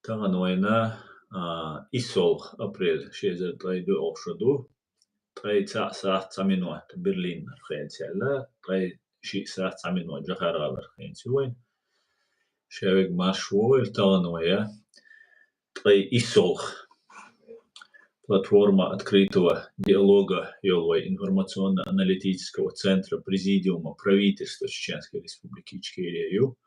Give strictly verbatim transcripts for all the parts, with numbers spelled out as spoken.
Тахана вайна, а, иссолгӀа апрель, ши эзар ткъе доьалгӀа шо ду. Ткъе цхьа сахьат цхьа минот Берлинера хенца яьлла, ткъе шиъ сахьат цхьа минот Джохар-ГӀалара хенца ю вайна. Шоайга марша вогӀийла, тахана вай, а, ткъе иссолгӀа. Платформа открытого диалога йолу вай информационно-аналитического центра Президиума правительства Чеченской Республики Ичкерия ю.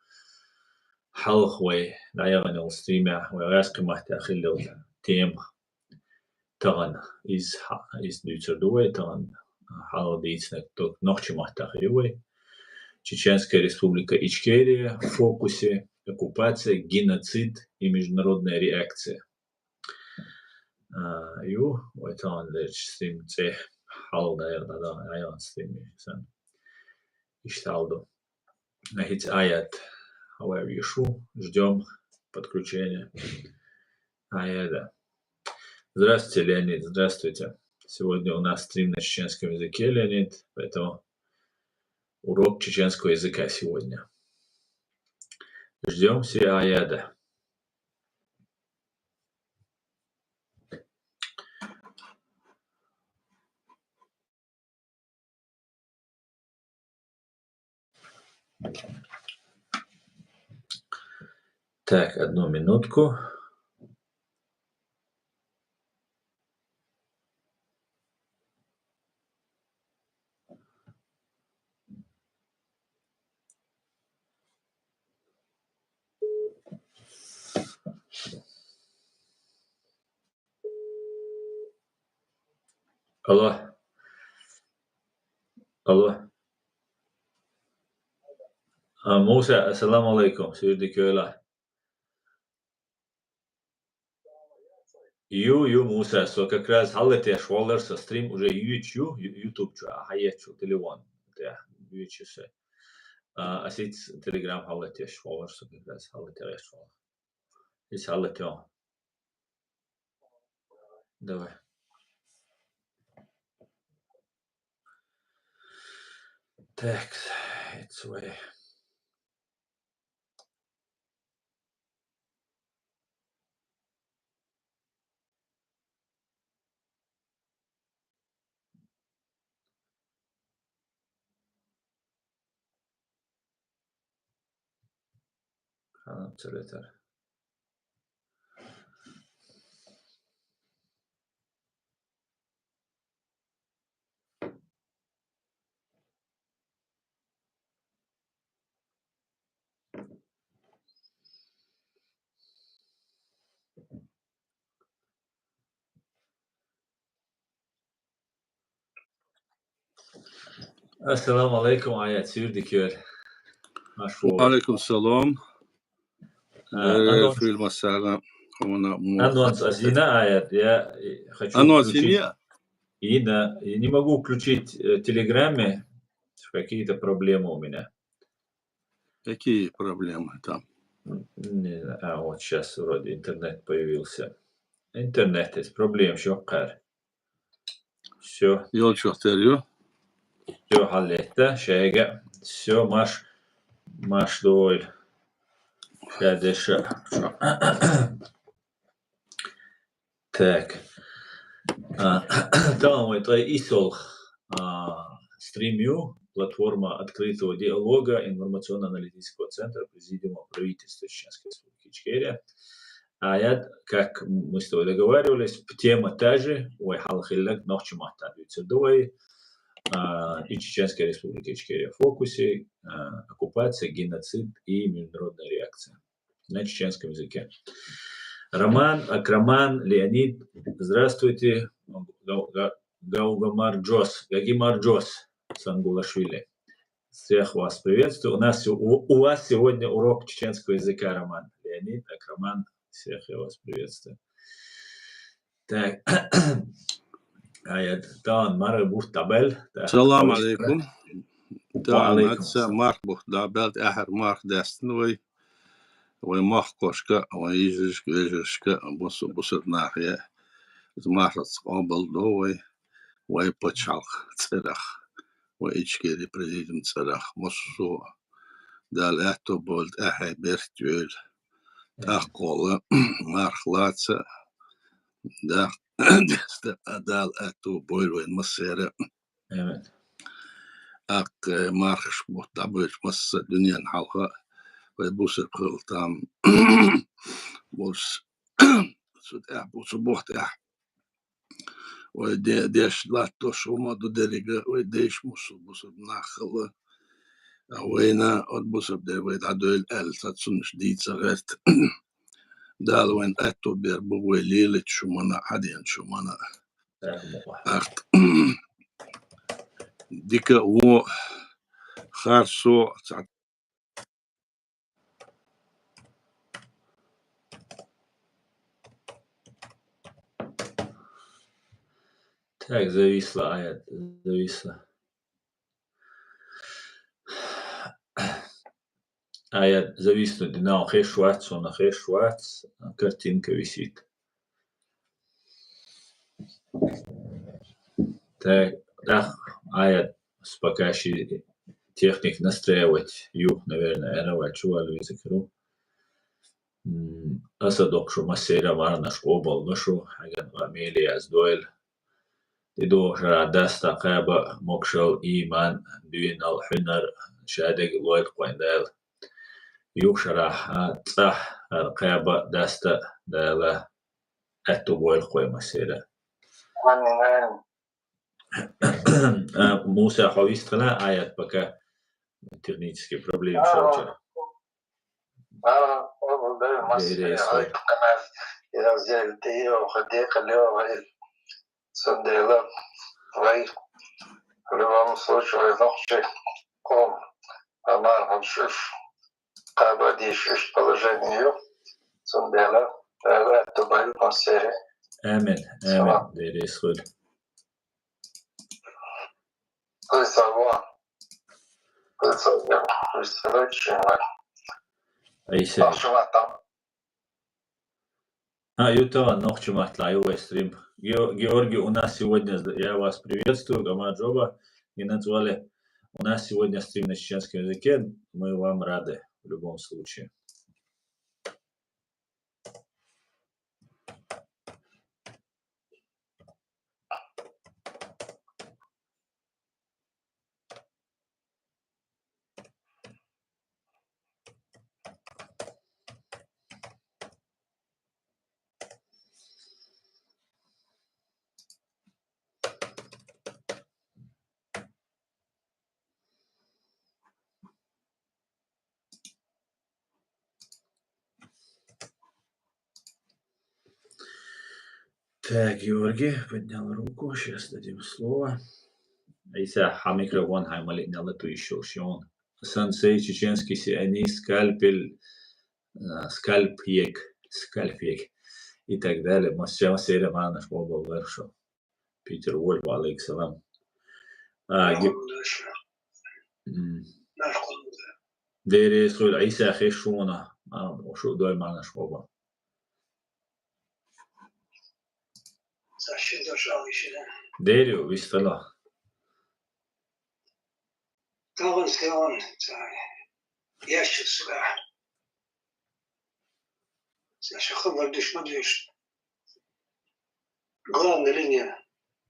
Хьалха вай дӀаяхана йолу стримехь вай гӀаьскхи маттехь хилла йолу тема тахана иза хьа-, иза дуьйцур ду вай, тахана хьалха дийцинарг дог нохчийн маттахь ю вай. Чеченская Республика Ичкерия в фокусе, оккупация, геноцид и международная реакция. А, ю, вай тахана лерча стрим цӀе хьалха дӀаяхана, дӀаяхана стрим ю сан. Иштта хьал ду. А хӀинца Аят, how are you? Ждём подключения Аяда. Здравствуйте, Леонид, здравствуйте. Сегодня у нас стрим на чеченском языке, Леонид, поэтому урок чеченского языка сегодня. Ждём все Аяда. Так, одну минутку. Алло. Алло. А, Муса, ассаламу алейкум, суьйре дика йойла. Ю, ю, Муса, со как раз хьалатеш валар, со стрим уже йоьдуш ю, ю-, YouTube чу, а, хьаетташ ву телефон тӀехь, йоьдуш ю со. А, ас ицца Telegram хьалатеш валар, со как раз хьалатеш валар. Иза хьалатеш. Давай. Так, it's way. Ханам церетар. Ассаламу алейкум, Аят, суьйре дика йойла. Марша вогӀийла. Ва алейкум салам. А, э, анонс. Фильма сара, вона мо-, анонс ас йина, Аят, я, э, хочу... Анонс включить. Йина? Йина. Я не могу включить, э, в Телеграме. Какие-то проблемы у меня. Какие проблемы там? М, не знаю. А, вот щас вроде интернет появился. Интернет, есть проблема, ещё кар. Всё. Йолчух тера ю. Всё, хьаллетта, шайга. Всё, марш, марш дойла. Ша деша. Так. А, тахана вай ткъе иссолгӀа, а, стрим ю, платформа открытого диалога информационно-аналитического центра Президиума правительства Чеченской Республики Ичкерия. А я, как мы с тобой договаривались, п-, тема та же, вай хьалха хилларг нохчийн маттахь дуьйцур ду вай, а, и Чеченская Республика Ичкерия в фокусе, а, оккупация, геноцид и международная реакция на чеченском языке. Роман, Акраман, Леонид, здравствуйте. Га-, га-, Гаугамарджос, Гагимарджос Сангулашвили. Всех вас приветствую. У нас, у, у вас сегодня урок чеченского языка, Роман. Леонид, Акраман, всех я вас приветствую. Так. Ай, тахана мархи бутт дӀабаьлла. Так, салам алейкум. Ва алейкум салам. Тахана мархи бутт дӀабаьлла, тӀаьххьара марха даьстина вай. Вай махкошка, вай йижаршка, вежаршка, бусу-, бусург нах я. Иза мархаца къобал до вай, вай пачхьалкх цӀерах, вай Ичкери президент цӀерах, массо а Дала аьтто болу тӀаьхье берт йойла. ТӀаккха марха лаца, да, Дала аьттув бойла вайна массеран. Амин. ТӀаккха мархаш бутт дӀабоьлча массара дуьненна хьалха вай бусалба хила там болча цу тӀехь, цу бутт тӀехь вай де-, деш латтош хӀума ду деррига, вай дайша бусалба, бусалба нах хила. А вайна оцу бусалба дерг вай дӀадойла аьлла, цхьа цуннаш дийца гӀерта. Дала вайна аьттув бер бу вай лелачу хӀуманна, хьаденачу хӀуманна. ТӀаккха дика а, вон а, харцо а, цхьа Так, зависла, Аят, зависла. Аят, зависнуть динал хеш вац, суна хеш вац, картинка висит. Так, тӀаккха Аят, пока ши техник настраивать юх, наверное, араваьлла чувал веза кару. М, аса доккхуш массеран марханаш къобалдо шу, хьаьгна къа меле яздойла. ТӀедогӀу шарахь даста кхаба могушалла, ийман, дуьйнал, хьуьнар, шадерг лойла кхойн Дала. Юха шарахь, а, цӀахь хӀара кхаба даста Дала аьтту бойла кхой массеран. Амин, амин. А, Муса, хьо вистхила, Аят, пока технические проблемы шоьлча. А, а, а, Бере ай, схуьр. Ай, я взял, ты его, ходи, колёва, и цундела, вай, в любом случае, вай нохчий къом, а марханаш уьш, кхаба дезаш уьш положение ю, цундела, Дала аьтту бойла массеран. Амин, амин. Салам. Бере ай, схуьр. Хьо сагӀа. Хьо сагӀа. Хьо сагӀа. Айса. Ахча маттахь. А, ю тахана нохча маттахь ю вай стрим. Гео-, Георгий, у нас сегодня, я вас приветствую, Гамаджоба, и назвали. У нас сегодня стрим на чеченском языке, мы вам рады в любом случае. Так, Георгий поднял руку, щас дадим слово. Айса, хьан микрофон хьайн ма лиънелла, ту ещё шион. Сансей, чеченский сионист, скальпель, а, скальпьек, скальпьек и так далее. Массеран марханаш къобалвойла шу. Питер Вольф, алейкум салам. А, Ге-, м. Бере ай, схуьр, Айса, хеш шуна. А, шу дой марханаш къоба. Дерю, вистхила. Тахана схьаван, ца, ящик сюда. Ца, ша хабар деш ма деш. Главная линия.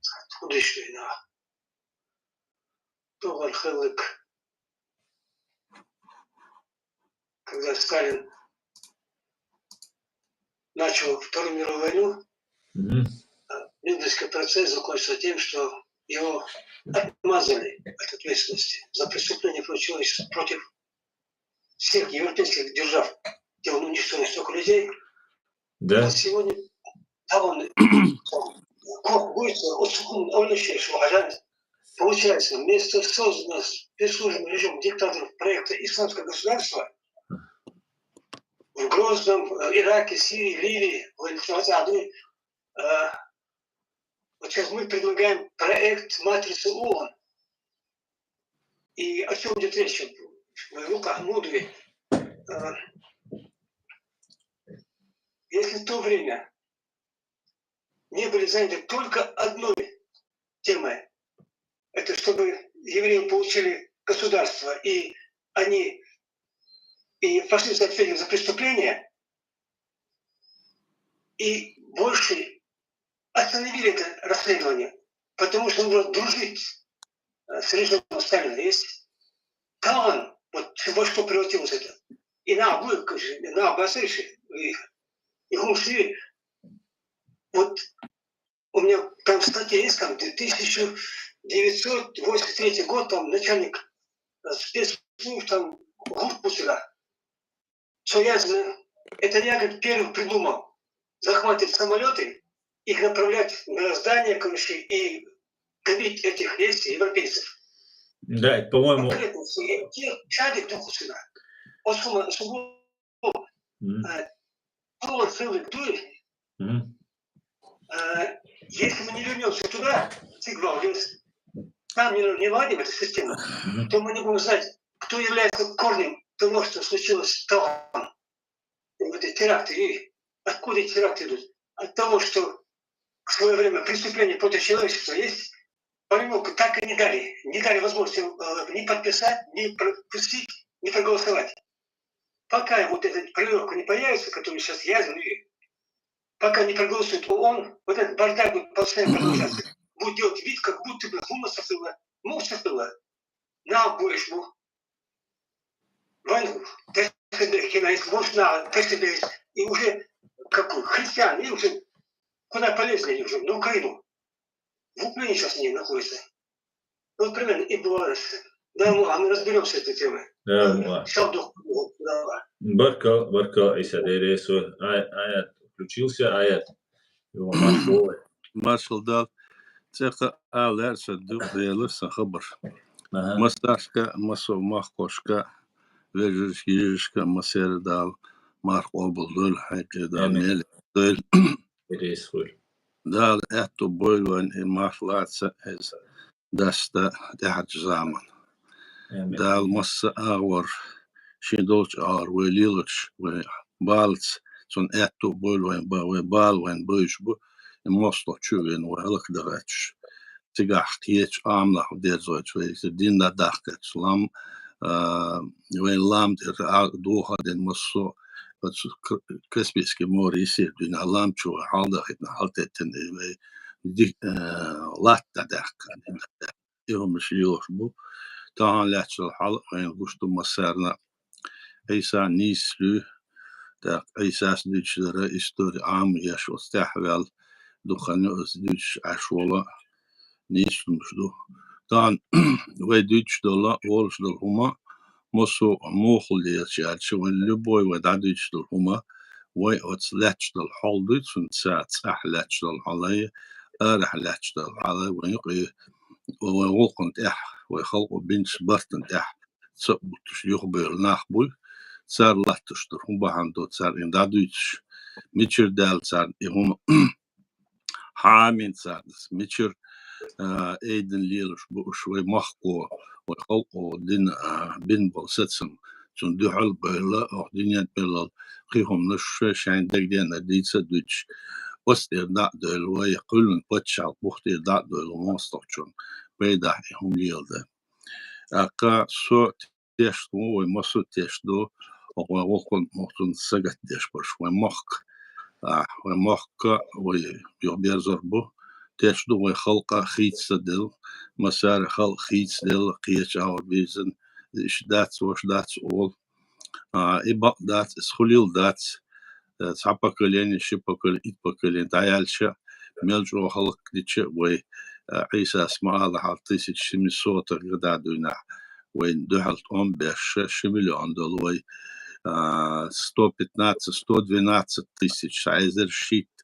Ца, хӀун деш вай нах. Тохар хилларг, когда Сталин начал Вторую мировую войну, Мгм. а, Нюрнбергский процесс закончился тем, что его отмазали от ответственности за преступление против человечества, против всех европейских держав, где он уничтожил столько людей. Да. А сегодня, да, он, Кох гуйса, оцу хӀума ойла еш ву хьажа. Получается, вместо созданного спецслужбами режима диктаторов проекта «Исламское государство» в Грозном, э, Ираке, Сирии, Ливии, вайн информация о, э, вот сейчас мы предлагаем проект матрицы ООН. И о чём идёт речь? В руках мудрый. Э, если в то время не были заняты только одной темой, это чтобы евреи получили государство, и они, и фашисты ответили за преступление, и больше остановили это расследование, потому что нужно дружить э, с режимом Сталина. Есть талант, вот во что превратилось это. И на обоих, конечно, и на обоих, и, и Гумши. Вот у меня там статья есть, там тысяча девятьсот восемьдесят третий год, там начальник э, спецслужб, там ГУР Путина. Что я знаю, это я, говорит, первый придумал. Захватывать самолеты, их направлять на здания, короче, и грабить этих есть европейцев. Да, это, по-моему, Конкретно, что я те шарик духу сюда. Он сумма, сумма, м, э, было целый дуэль. м, Э, Если мы не вернемся туда, сигнал есть, там не, не ладим эту систему, м, то мы не будем знать, кто является корнем того, что случилось там. Вот эти теракты, и откуда эти теракты идут? От того, что в свое время преступление против человечества есть, Полевку так и не дали. Не дали возможности э, ни подписать, ни пропустить, ни проголосовать. Пока вот эта Полевка не появится, которую сейчас я знаю, пока не проголосует ООН, вот этот бардак будет постоянно продолжаться. Будет делать вид, как будто бы хумаса было, муса было. На больше, ну, войну. Тесбехина есть, можно тесбех, и уже как христиан, и уже куда полезнее уже, на Украину. В Украине сейчас они находятся. Вот примерно и было. Да, ну, а мы разберемся с этой темой. да, ладно. Шалдух, да. Баркал, баркал, Иса Дересу. Ай, Аят включился, Аят. Его маршал. Маршал Дал. Цеха алар са дух делар са хабар. Ага. Масашка, масо махкошка, вежишка, масер Дал, марх обулдул, хайке Дал, Амин. мел дул. Дересу. Дал этту бойлван и марх лаца эз даста дехат заман. Амин. Дал масса агъор шин долч ар вай лилоч вай балц цун этту бойлван ба вай бал вайн быш бу и мосто чуген вай алак дагачш. Цигах кеч амнах дерзоч вай дин да дахкач лам, а, вай лам дер а духа ден массо, вот с-, к-, Каспийский море и сир дин а лам чу вай халдахитна халтетен и вай ди-, э, латта дахкан. И хумыш йош бу. Тахан лячал хал вай гушту массарна. Иса нислю, так, Исас дучдара истори ам яш остяхвял, духани ос дуч ашвола нислюмш ду. Тан вай дуч дола, волш дол хума, мосу мохул дечи ачи, вай любой вай да дуч дол хума, вай оц лач дол хол дуч, сун ца, цах лач дол халай, арах лач дол халай, вай юқи, вай волкун тях, вай халку бинч бартын тях, цо бутуш юх бер нах буй, цар латтуш дур, хум бахан до цар ин да дуч, мичир дал цар, и хум Хьамин царнас мичир, а, эйдин лелаш бу уш вай махко, вай халкъо дин, а, бин бол сацам, цун дуьхьал байла, ох, динят белал, кхихум наш шайн дагдена дица дуч. Ост ир да дойл вай, кулун патшал бухт ир да дойл мостохчун, пайда и хум лелда. Ака со тешт ву вай масу тешт ду, вай вокун мохтун сагат деш баш, вай мохк, а, вай мохка, вай ё берзор бу, тешт ду вай халка хийц садел, масар халк хийц дел, киеч аур бизен, иш дац, вош дац ол. А, и бак дац, ис хулил дац, э, цхьа поколение, ши поколение, ит поколение, дӀаялча, мел чӀо халкъ дича вай, э, Ӏийсас ма ала хьал тысяча семисотых года дуйнахь, вайн дуьхьал тӀом беш, ши миллион дол вай, а, сто пятнадцать, сто двенадцать тысяч, цхьа эзар шийтта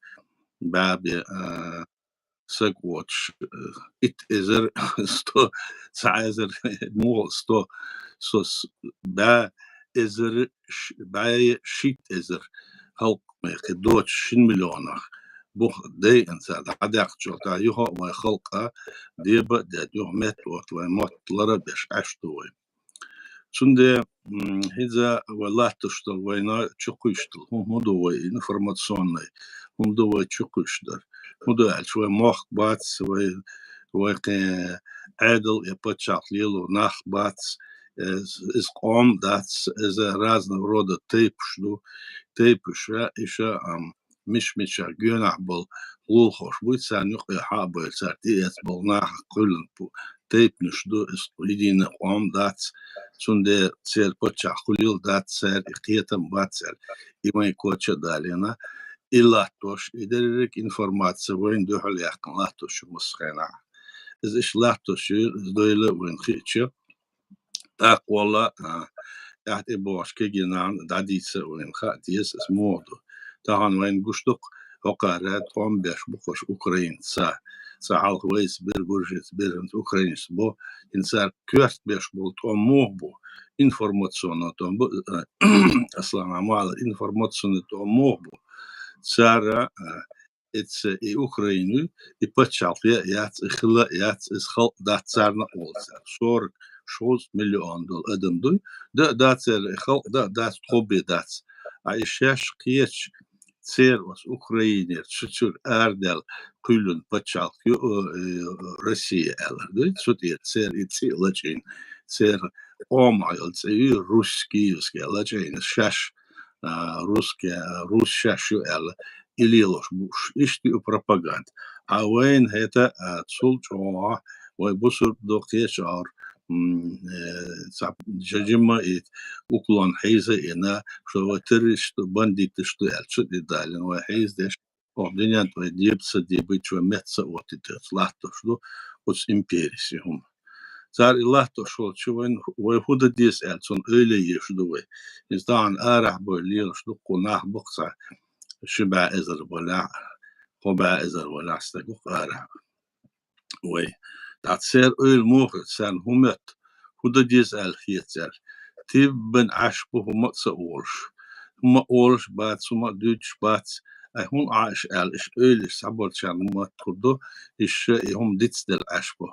баьбе, а, саг воцуш, э, ит эзар сто, цхьа эзар, мугӀал сто, со с-, баь эзар ш-, баь шийтта эзар халкъ мехи доцуш шин миллионах. Бух дайан ца дӀадаьккхачул тӀаьхьа юха а вай халкъа деба а дед, юха метта орта вай мотт лара а беш Ӏаш ду вай. Цундела, м, хӀинца вай латташ долу вайна чукхуьйш долу хӀума хӀун ду вай информационный, хӀун ду вай чукхуьйш дара. ХӀун ду аьлча вай мохк бац, вай, вай кхин Ӏедал я паччахь лело нах бац, э, иза къом дац, иза разного рода тайпаш ду, тайпаш а, иша, ам, миш-мича гуьнахь болу лулахош буй, царна юкъе хьа а бойла, цара тӀеэцна болу нахах кхоьллина пу-, тайпанаш ду, иза единый къом дац, цундела церан паччахь хуьлийла дац церан, и кхетам бац церан, и вайн коча а далийна, и латтош, и дерриг информация вайна дуьхьал яьккхина латтош ю массо а хенахь. Иза иштта латтош ю, иза дойла а вайна хиъча, тӀаккха валла, а, тӀаьхьа тӀебогӀуш кегий нахана дӀадийца а вайна хаа деза, иза муха ду. Тахана вайна гуш ду-кх, хӀокхара тӀом беш бу-кх уьш украинца. Цхьа хьалха вайца бира, гуржица бира, хӀинца украинца бу. ХӀинца цара коьрта беш болу тӀом муха бу? Информационный тӀом бу, а, Аслан Амала, информационный тӀом муха бу? Цара, а, Эцца и Украина, и пачхьалкх яц, и хила яц, иза халкъ дац царна а олу цара. Сорок шовзткъа миллион долу адам дуй, да а дац церан, и халкъ да а дац, тхо бен дац. А и шаьш кхечу церан оцу Украинера, цу чуьра арадаьлла кхоьллина пачхьалкх ю, э, Россия аьлла дуй, цу тӀера церан и цӀе а лачкъийна, церан къомах йолу цӀе ю, Русь Киевский лачкъийна шаьш, а, русский, а, рус шаьш ю аьлла, и лелош бу уьш. Иштта ю пропаганда. А вайна хӀета, а, цул чӀогӀа вай бусурба ду кхечу агӀор, м, э, цхьа жа-, жимма и уклон хьийза а йина, шо вай террористаш ду, бандиташ ду аьлла, цу тӀе далийна вай хьийзадеш, оха дуьнен тӀе вай деба ца дебийча, вай метта ца оттуьйтуьйтуш латтош ду оцу империс и хӀума. Цара и латтош волчу вайн, вай хӀун дан деза аьлла, цунна ойла еш ду вай. Иза тахана арахь бой лелаш ду, кху нах бу-кх цхьа ши бӀе эзар валахь, кхо бӀе эзар валахь стаг ву-кх арахь. Вай. ТӀаккха церан ойла муха, царна хӀун моьтту, хӀун дан деза аьлла хета цаьрга. Тиббан Ӏаш бу хӀума а ца олуш. ХӀума а олуш бац, хӀума а дуьйцуш бац. Ай, хӀун Ӏаш аьлла, иштта ойла еш цхьаболчарна моттур ду, иштта и хӀума дицделла Ӏаш бу.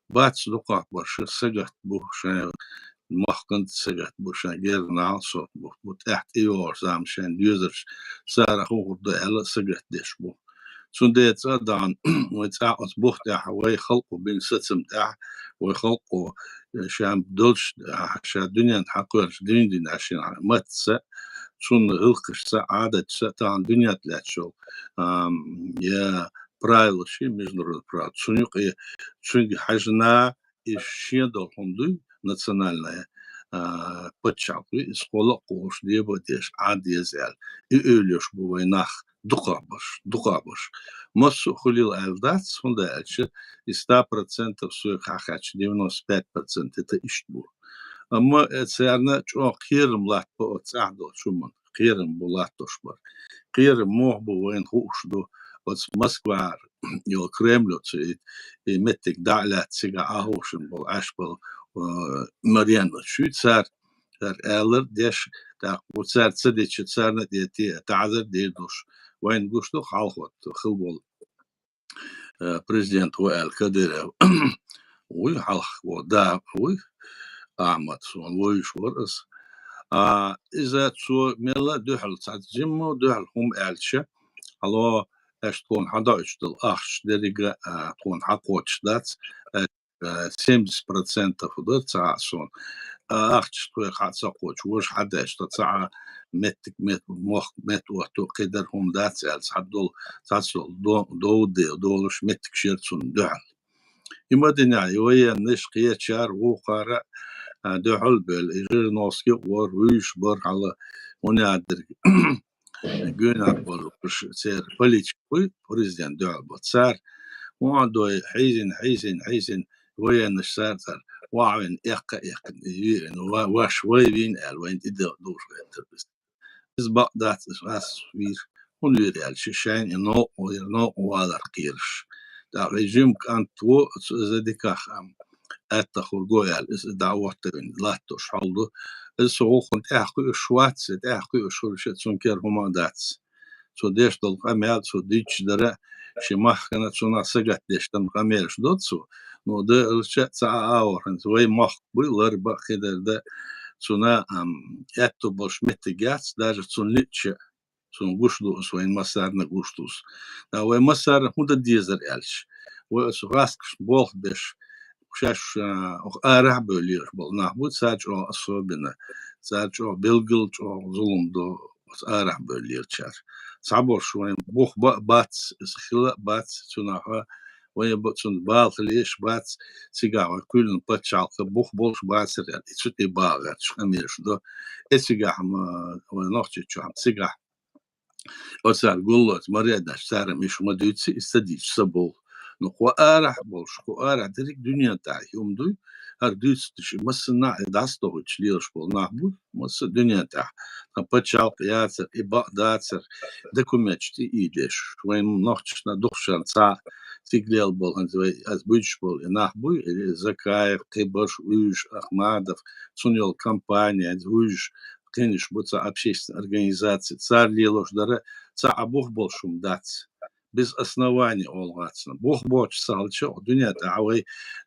Бац дукхахберш сагатта бу, шайн махканца сагатта бу, шайн герга нахала сов бу, бу тӀаьхьа тӀейогӀуш зама шайн доьзарш цара хӀун хир ду аьлла сагатдеш бу. Цундела цкъа а дахана, вай цкъа а оцу бух тӀехь вай халкъо бина сацам тӀехь, вай халкъо, э, ша долуш, а, ша дуьненна хьакхоьллуш, дуьйна дина шена матца, цунна гӀиллакхашца, Ӏадатца, тахана дуьненна лаьтташ йолу, ам, я правила ши, международный правила, цунна юкъе, цуьнга хьаьжна, и шен долу хӀума дуй, национальная, а, пачхьалкх дуй, иза кхолла а кхоллуш, деба а деш, Ӏан деза аьлла. И ойла еш бу вай нах, дукхахберш, дукхахберш. Массо а хуьлийла аьлла дац, хӀунда аьлча и сто процентов соьга хьахаьчча, девяносто пять процентов это иштта бу. Амма, э, царна чӀогӀа кхерам латта бу оцу цӀахь долчу хӀуманна. Кхерам бу латтош бара. Кхерам муха бу вайна хууш ду, оцу Москвара йолу Кремль оцу и, и меттиг дӀа а лаьцна, цигахь Ӏаховшина болу, Ӏаш болу, э, мареннаш ю цара, цара алар деш, тӀаккха цара ца дечу, царна тӀе те-, таӀзар дийр долуш. Вайна гуш ду хьалха хила болу, э, президент ву аьлла Кадыров. Вуй хьалха ву, да, вуй Ахьмад, суна вуьйш вара аса. А, иза цо мелла а дуьхьал, цхьа жимма дуьхьал хӀума аьлча, хьало, аьш тхуна хьадоуьйтуш долу ахча деррига, а, тхуна хьакхочуш дац, а, семьдесят процентов ду цхьа а суна. А, ахча тхоьга хьа ца кхочу, важа хьадаьчу, тхо цхьа а меттиг, мет-, мохк, мет отту, кхидара хӀума дац аьлла, цхьа долу, цхьа долу до-, дов де-, долуш меттиг шера цунна дуьхьал. И ма динехь, и военныйш кхечара, вукхара, а, дуьхьал а бевлла, и Жириновский а вара, вуьйш бара хьала, хӀунда аьлла дерг гуьнахь болу уьш церан политик вуй, президент дуьхьал бу. Цара, хӀун а дой, хьийзина, хьийзина, хьийзина, военныйш цара, цара, ваӀвина, эккха а эккхина, и вийрина, ва-, ваш вай вийна аьлла, вайна тӀе де-, дугӀуш гӀертар иза. Иза бакъ дац, иза гӀаз вийр. ХӀунда вийр аьлча, шайна и новкъа вийр, новкъа валар кхераш. ТӀаккха и жима кӀант ву, цу иза диках, ам, аьттах хӀур го аьлла, иза дӀа а ваттавина, латтош хьал ду. Иза со гӀуллакхана тӀаьхьа кхуьуш вац, тӀаьхьа кхуьуш хуьлуш, цунна кера хӀума а дац. Цо деш долу къамел, цо дуьйцуш дара, ши махкана цунах сагатдеш дан къамелаш доцу цо. Ну, делча, цхьа а агӀор хӀинца вай мохк буй, лар бан кхидара дан, цуна, ам, аьтту болуш меттиг яц, даже цунна лиъча, цунна гуш ду аса, вайн массарна гуш ду аса. Да, вай массарна хӀун дан дезар аьлча, вай аса гӀаскаш болх беш, шаьш, а, арахь а бевлла лелаш болу нах бу, цара чӀогӀа особенно, цара чӀогӀа билггал чӀогӀа зулам до, оцу арахь бевллачара. Цхьаболуш вайн бух ба а бац, иза хила а бац, цунах вайн ба-, цунна бала хила еш бац, цигахь вайн кхоьллина пачхьалкх бух болуш бацара аьлла, и цу тӀе багӀарчу къамелаш до. Эцигахь ма вайн Нохчийчохь цигахь оцара гуллоц маре а даьлча, цара миша ма дуьйцу, иза ца дийцу ца бовлу. Ну, кху арахь болуш, кху арахь дерриг дуьнен тӀехь хӀума дуй, хӀара дуьйцу деш, и массанхьа а дӀасадохуьйтуш лелаш болу нах бу, масса а дуьнен тӀехь. Тхан пачхьалкх яцара, и бакъ дацара, документаш тӀе а ийдеш, вайн нохчашна дукхушарна цхьа цига лелла болу, хӀинца вай ас буьйцуш болу и нах буй, и Закаев, кхиберш, Уьйжа, Ахмадов, цунна йолу компания, хӀинца Уьйжа, кхинаш бу цхьа общественная организация, цара лелош дара, цхьа а бух болуш хӀума дац. Без основания олу гӀацна. Бух боцуш ца хилча, оха дуьнен тӀехь вай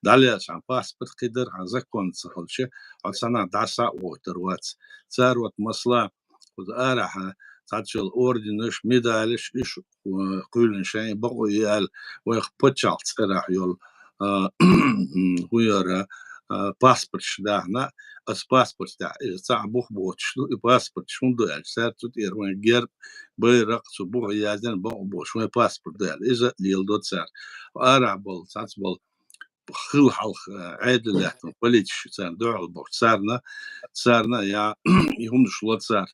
дӀалелча, хьан паспорт кхидара, хьан закон ца хилча, хьо цхьанхьа дӀа схьа а вохуьйтур вац. Цара вот масала, кхуза арахьа, цхьацца йолу орденаш, медалаш, иш, э, кхоьллина шайн бакъо ю аьлла, вайх пачхьалкх цӀарахь йолу, а, хӀун яра, а, паспорташ дахьна, аса паспорт тӀехь, иза цхьа а бух боцуш ду, и паспорташ хӀунда ду аьлча, цара цу тӀера вайн герб, байракх, цу бухе яздина бакъо боцуш, вайн паспорт ду аьлла, иза леладо цара. Арахь болу, цхьацца болу хила хьалха, э, Ӏедал лаьттина политикаш царна дуьхьал бохуш, царна, царна я и хӀуманаш ло цара,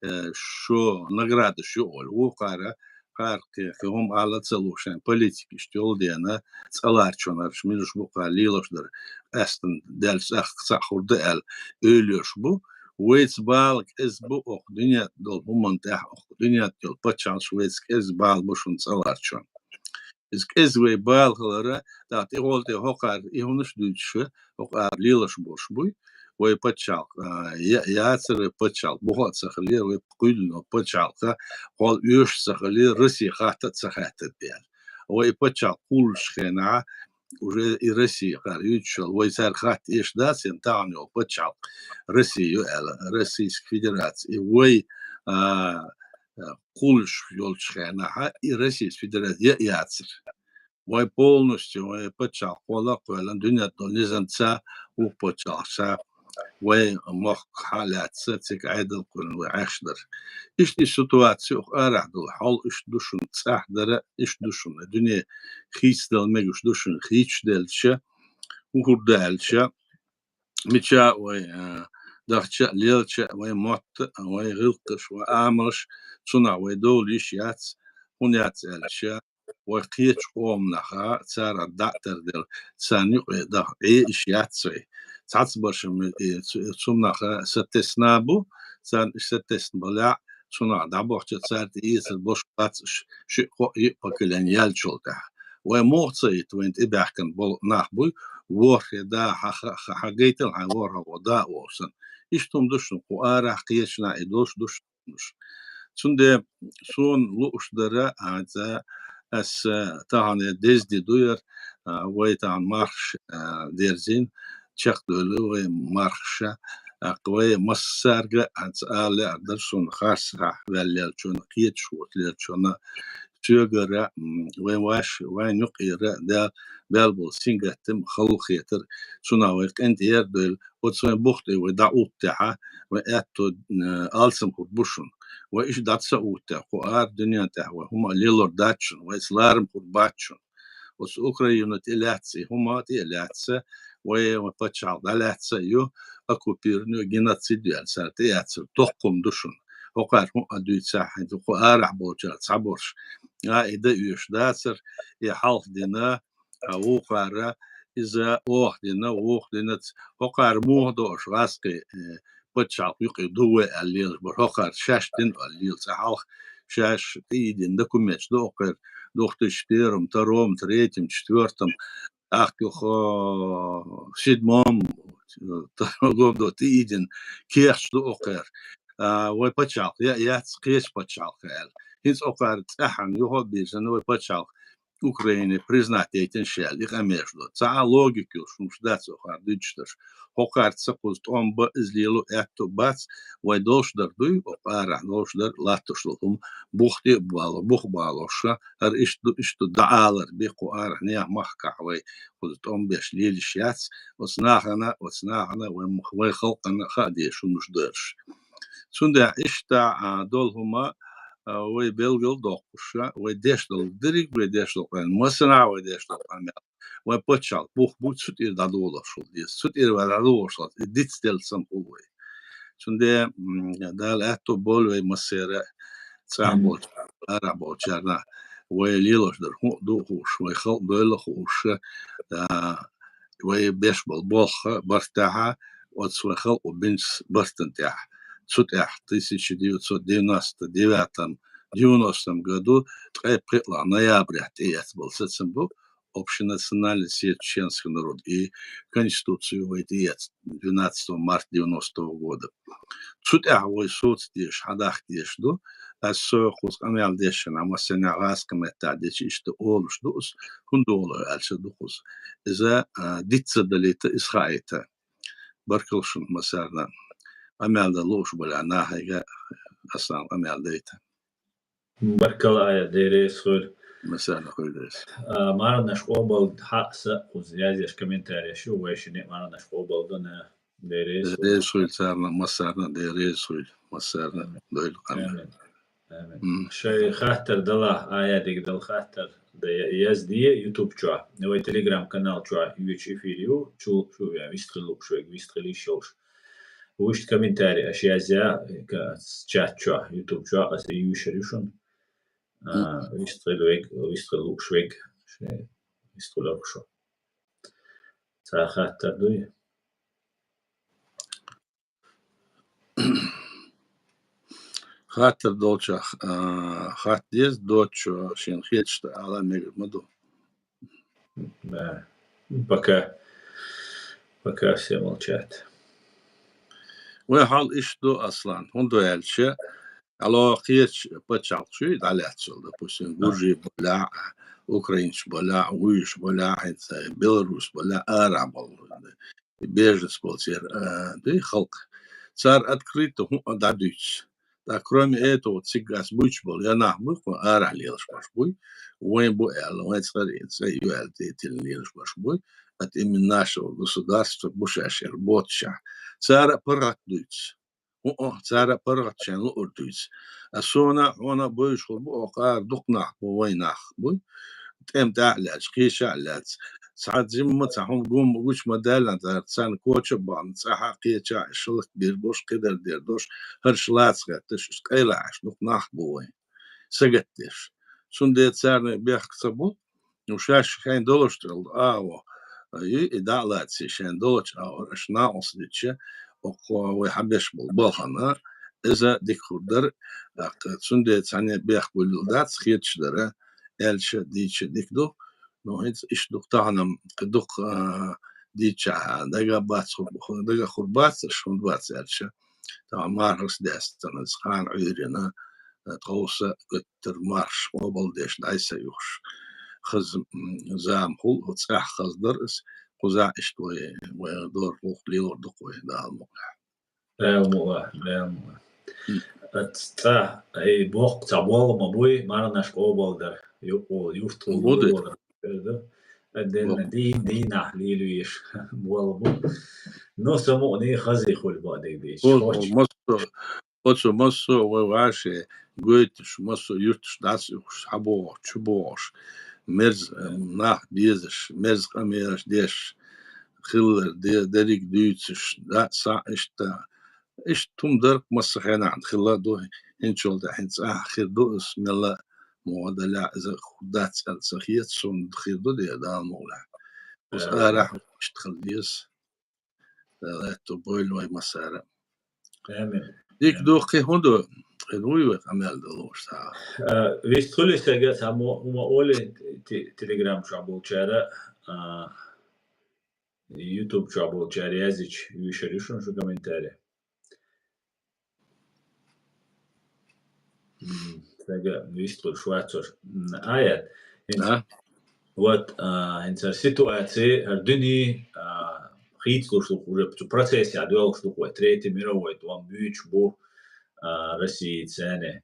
э, шо наградаш ю олу. Вукхара, кхара кхе, кхе хӀума ала ца луш, шайн политика иштта йолу дена, цӀа ларчонарш, милуш бу кхара лелош дара, къаьстина даьлча цӀахка цхьаъ хӀур ду аьлла, ойла йолуш бу. Вайца бала кӀезиг бу оха дуьнен долу хӀуманна тӀехь, оха дуьнен йолу пачхьалкхаш вайца кӀезиг бала бу шуна цӀа ларчон. Иза кӀезиг вай бала хилара, тӀаккха тӀехула тӀе хӀокхара и хӀуманаш дуьйцуша, хӀокхара лелаш болуш буй, вай пачхьалкх, а, я-, яцара вай пачхьалкх, буха а ца хилера, вай кхоьллина пачхьалкха, кхол оьшуш ца хилера, Россия хатта а ца хаьттира аьлла. Вай и пачхьалкх кхуллучу хенахь, уже и Россия кхара юьйцуш йолу, вай цаьрга хатта эш дац, ен тахана йолу пачхьалкх Россия ю аьлла, Российская Федерация. И вай, а, а, кхуллуш йолчу хенахьа, и Российская Федерация я а яцара. Вай полностью, вай пачхьалкх кхола а кхоьллина, дуьнен долу низамца, вукху пачхьалкхаша, вай мохк хьа а лаьцна, цига Ӏедал кхоьллина вай Ӏаш дара. Иштта и ситуация оха арахь долу хьал иштта ду шуна, цӀахь дара иштта ду шуна. Дуьне хийцадала мегаш ду шуна, хийцаш делча, хӀун хӀур ду аьлча, мича а вай, а, дахча а, лелча а, вай мотт а, вай гӀиллакхаш, вай амалш, цунах вай довла йиш яц, хӀунда яц аьлча, вай кхечу къоманаха, цара дӀа а тардела, царна юкъе даха Ӏе йиш яц вай. Цхьацбаршам и цу-, цунах сатесна бу, царна уьш сатесна балехь, цунах дӀабохча цара тӀеэцар болуш бац уьш, шиъ-кхоъ-йиъ поколение яьллачул тӀаьхьа. Вай муха ца йита, вайна тӀебаьхкина болу нах буй, ворхӀе да, хьан ха-, ха-, хьан гайтал хьайн ворхӀалгӀа да олу санна. Иштта хӀума ду шуна, кху арахь кхечанахь и долуш ду шуна. Цундела суна лууш дара, хӀинца ас тахана деза де ду яра, а, вай тахана мархаш, а, дерзийна, чекхдевлла вай мархаша, а, вай массаьрга а хӀинца ала лаьара дара суна харцахьа ваьлла лелачунна, кхеташ воцу лелачунна, соьгара, м, вайн ваш, вайн юкъера Дала баьлла болу сингаттам халахетар, цунах вай къинтӀера ер дойла, оцу вайн бух тӀе вай дӀаоттехьа, вайн аьтто, м, алсам хӀур бу шуна. Вай иштта дӀа ца оттехь, кху ара дуьнен тӀехь вай хӀума а лелор дац шуна, вайца ларам хӀур бац шуна. Оцу Украина тӀе лаьцна и хӀума тӀе а лаьцна, вай, вай пачхьалкх дӀалаьцна а ю, оккупирование, геноцид ю аьлла, цара тӀеэцар доккха хӀума ду шуна. ХӀокхара хӀун а дуьйцахь, хӀинца кху арахь болчара цхьаберш, а, и дан оьшуш дацара, и хьалха дина, а, вукхара, иза оха дина, вукху динац, хӀокхара муха доош гӀазкхи, э, пачхьалкх юкъе ду вай аьлла лелаш бара, хӀокхара шаьш дина аьлла лела цӀа хьалха, шаьш тӀеийдина документаш ду окхара, двух тысячи первом, втором, третьем, четвёртом, тӀаккха юха седьмом, э, году тӀеийдина кехаташ ду окхара. А, вай пачхьалкх я а яц, кхечу пачхьалкха аьлла. ХӀинца окхара цӀеххьана юха а бирзина вай пачхьалкх Украине признать яйтина ша аьлла, и къамелаш до. Цхьа а логика йолуш хӀумаш дац окхара дуьйцуш дерш. ХӀокхарца кхуза тӀом бан, иза лело аьтту бац, вай долуш дар дуй, окхарахь долуш дар латтош долу хӀума, бух тӀе а бало, бух балоша, хӀара иштта ду, иштта ду, дӀаалар бен кху арахь нехан махкахь вай, кхуза тӀом беш лелаш яц, оцу нахана, оцу нахана, вай, вай халкъана хаа дезаш хӀумаш дерш. Цундела иштта а, долу хӀума а, вай белгал доккхуш, вай деш долу дерриг, вай деш долу къамел, массанхьа вай деш долу къамел, вай пачхьалкх бух бу цу тӀера дӀадолош хила деза, цу тӀера вай дӀадолош хила деза, и дицделла санна хуьлу вай. Цундела м, Дала аьтто болу вай массеран а, цӀахь болчу, арахь болчарна, вай лелош дара хӀун а ду а хууш, вай халкъ дойла а хууш, а, вай беш болу болх а, барт тӀехь а, оцу вай халкъо бинчу бартан тӀехь. Цу тӀехь тысяча девятьсот девяносто девятом, девяностом году ткъе пхеалгӀа ноябрехь тӀеэцна болу сацам бу, Общенациональный съезд чеченского народа и Конституцию вай тӀеэцна двенадцатого марта девяностого года. Цу тӀехь вай соцу дезаш, хьадахка дезаш ду. Ас со кхуза къамел дешна, массанхьа гӀазкхийн меттехь дечу иштта олуш ду ас, хӀунда олу аьлча ду кхуза. Иза а, диц ца далийта, иза хаийта. Баркалла шуна массарна. Къамел дан лууш бале нахе, Аслан, къамел дайта. Баркалла, Аят, Дела реза хуьлда. Массарна хуьлда иза. А, марханаш къобалдахь, са кхуза язъеш комментареш ю, вайшинна а марханаш къобалдина, Дела реза хуьлда. Дела реза хуьлда царна, массарна а Дела реза хуьлда, массарна а дойла къамел. Амин. Амин. М. Шайн хаттар далахь, Аятига дала хаттар да я-, язде YouTube чохь, вай Telegram канал чохь йоьдуш эфир ю, чул шу вистхила лууш вайга, вистхила йиш йолуш. Вуьшта комментарий аша язъян, ка-, чат чохь, YouTube чохь, аса юьйшур ю шуна. А, вистхила вайга, вистхила лууш вайга, шайн вистхила шу. Цхьа хаттар дуй? Хаттар долчохь, а, хатта деза, доцучо шена хеташ ала мегар ма ду. Да. Пока, пока все молчат. Вай хьал иштта ду, Аслан, хӀунда аьлча, хьалха кхечу пачхьалкхаш дӀалаьцна йолу, допустим, гуржий балахь, украинцаш балахь, вуьйш балахь, хӀинца белорус балахь, арахь болу. Беженец болу церан, а, дуй халкъ. Цара открыто хӀуъа дӀадуьйцу. ТӀаккха кроме этого, цига ас буьйцуш болу, я нах буй, кху арахь лелаш барш буй, вайн бу аьлла, вайн цӀера цӀе ю аьлла, тӀе тиллина лелаш барш буй, от имени нашего государства бу шаьш яра боццушехь. Цара а паргӀат дуьйцу. ХӀуъа, цара а паргӀат шайн луур дуьйцу. А суна, хьуна а буьйцуш хир бу, оха ара дукха нах бу, вайн нах буй. ТӀем тӀехь а лаьцна, кхечахь а лаьцна. Цхьа жимма, цхьа хӀума гума гучу ма даьллина, цара царна коча а бахна, цӀахь а кхечахь а шалат бийр болуш, кхидӀа дер долуш, хӀорш лаца гӀетташ, уьш къайлахьаш дукха нах бу вайн. Сагатдеш. Цундела царна бехк ца бу, ну, шаьш шайн долуш тӀе а, во, и, и дӀа а лаций, шайн долчу агӀор аша накъост дича, окхо вай хьан беш болу балхана, иза дика хир дара, тӀаккха цундела цхьаьна бехк буьллал дац, хеташ дара, аьлча, дийча дика ду. Ну, хӀинца иштта дукха тахана, дукха, а, дийча дага бац, хӀу-, дага хир бац, аша хӀунда бац аьлча, тахана мархаш даьстина, кхана Ӏуьйрина, тховса гуттар мархаш къобалдеш дӀай ца юхуш. Хаза, м, зама хуьлу, цӀахь хаза дара ас, кхузахь иштта вай, вай дора гӀуллакх лелор ду-кх вай, Дала мукъ лахь. Дала мукъ лахь, Дала мукъ лахь. М. Ат цӀа, ай, боккха цхьа болх ма буй, марханаш къобалдар, юкъа, юрт Бу ду. Юкъа. Ат денна Бу. Дийна, дийнахь лелавеш болх бу. Ну, самукъане хаза хуьлу бакъдерг дийцича. Бу, бу, массо, Оцу массо а вай вӀаший гойтуш, массо а юьрташ дӀасаухуш, схьабогӀуш, чубогӀуш, мерза, э, нах безаш, мерза къамелаш деш, хиллар де-, дерриг дуьйцуш, дӀа а, схьа а иштта. Иштта хӀума дара-кх массо а хенахь, хилла а ду, хӀинцачул тӀаьхьа хӀинца ахь хир ду иза, мелла а муха далахь иза хир дац аьлла ца хета, суна хир ду де, Дала мукъ лахь. Иза Амин. Арахь иштта хила деза. Дала аьтто бойла вай массара. Амин. Дика Амин. Ду, кхин хӀун ду? Кхин вуй вай къамел далуш цхьа? А, вист хуьлу сага цхьа мо-, хӀума олий те-, Telegram чохь болчара, а, YouTube чохь болчара яздича, юьйшур ю шуна шу комментарий. М, сага вист хуьлуш вац уьш. М, Аят. ХӀинца, Да. Вот, а, хӀинца ситуаци, хӀара дуьне, а, хийцалуш ду-кх уже, цу процессехь доьлхуш ду-кх вай, Третий мировой тӀом буьйцуш бу, а, Россица, царна.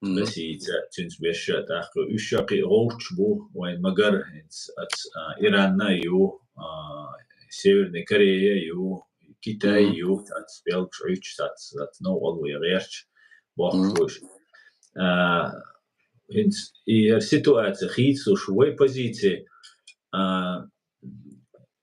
Мгм. Россица, цуьнца берш а тӀаккха. Уьш а кхин а гӀовтташ бу вайн, магар хӀинца аца, а, Иран а ю, а, Северная Корея а ю, Китай ю, цац белгаш Ӏуьйчу, цац, цац новкъа вай гӀерташ бохуш вуш. А, хӀинца и яра ситуация хийцалуш вай позиция, а,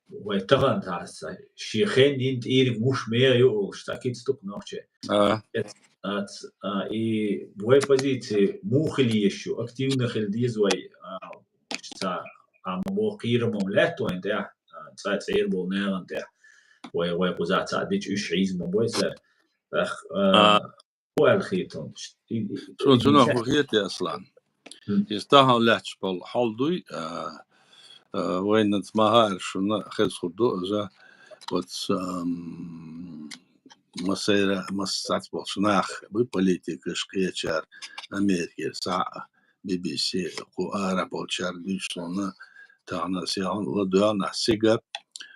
вай тахана тхьаса, шен хеннийн тӀийриг муш мега ю олуш, цхьа кица тукха нохче. А. Эц-, ац-, а, и вай позиция муха хила езаш ю, активно хила деза вай, а, ца, а, ма боху кхерам ма лаьтта вайн тӀехь, а, цӀа цӀера болу нахана тӀехь. Вай, вай кхуза цхьаъ дича уьш хьийза ма бой цара. ТӀаккха, а, А. Ху аьлла хийталаш? И, и, Цо и цунах ху хетий, Аслан? Хм. Иза тахана лаьтташ болу хьал дуй, а, а, вайнаца ма хаьара шуна, хеза хӀума ду иза, оцу, ам, массайра, масса цхьацца болчу нах буй, политикаш, кхечара, Америкера схьа а, Би Би Си, кху ара болчара дуьйцу суна, тахана сехьа ладоьгӀна ас цига,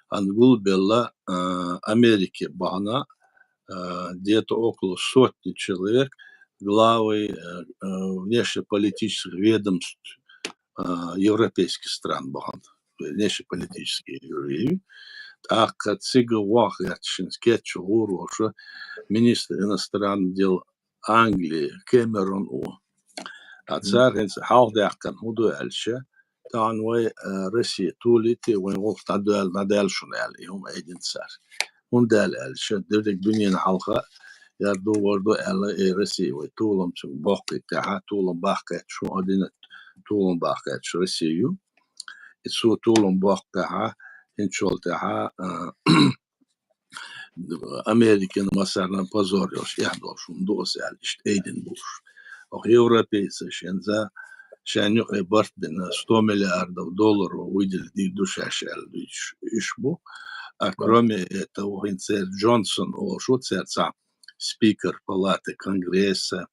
ан гулбелла, а, Америке бахана, а, где-то около сотни человек, главы, а, а, внешнеполитических ведомств, а, европейских стран бахана, внешнеполитические юрий. ТӀаккха цига ваха гӀерташ, кечча гӀур волуш министр иностранных дел Англии Кэмерон ву. А цара хӀинца хьалха даьккхина хӀун ду аьлча, тахана вай, а, Россия тулийти, вайн гӀуллакх дӀадаьлла, дӀадаьлла шуна аьлла, и хӀума айдина цара. ХӀунда аьлла аьлча, дерриг дуьненан хьалха яр ду, вар ду аьлла, и Россия вай толам цуьнга боккхийта тӀехьа, толам баккхийта шу а дина, толам баккхийта шу Россия ю. И цо толам боккхийта тӀехьа, хӀинцачул тӀехьа, а, Америкина массарна позор йолуш, эхь долуш хӀума ду аса аьлла, иштта айдина бууш. Оха европейца шен за, шайн юкъе барт бина, сто миллиардов долларов выделить дийр ду шаьш аьлла дуьйцуш, уьш бу. А кроме этого, хӀинца церан Джонсон олуш ву, церан цхьа спикер палаты Конгресса,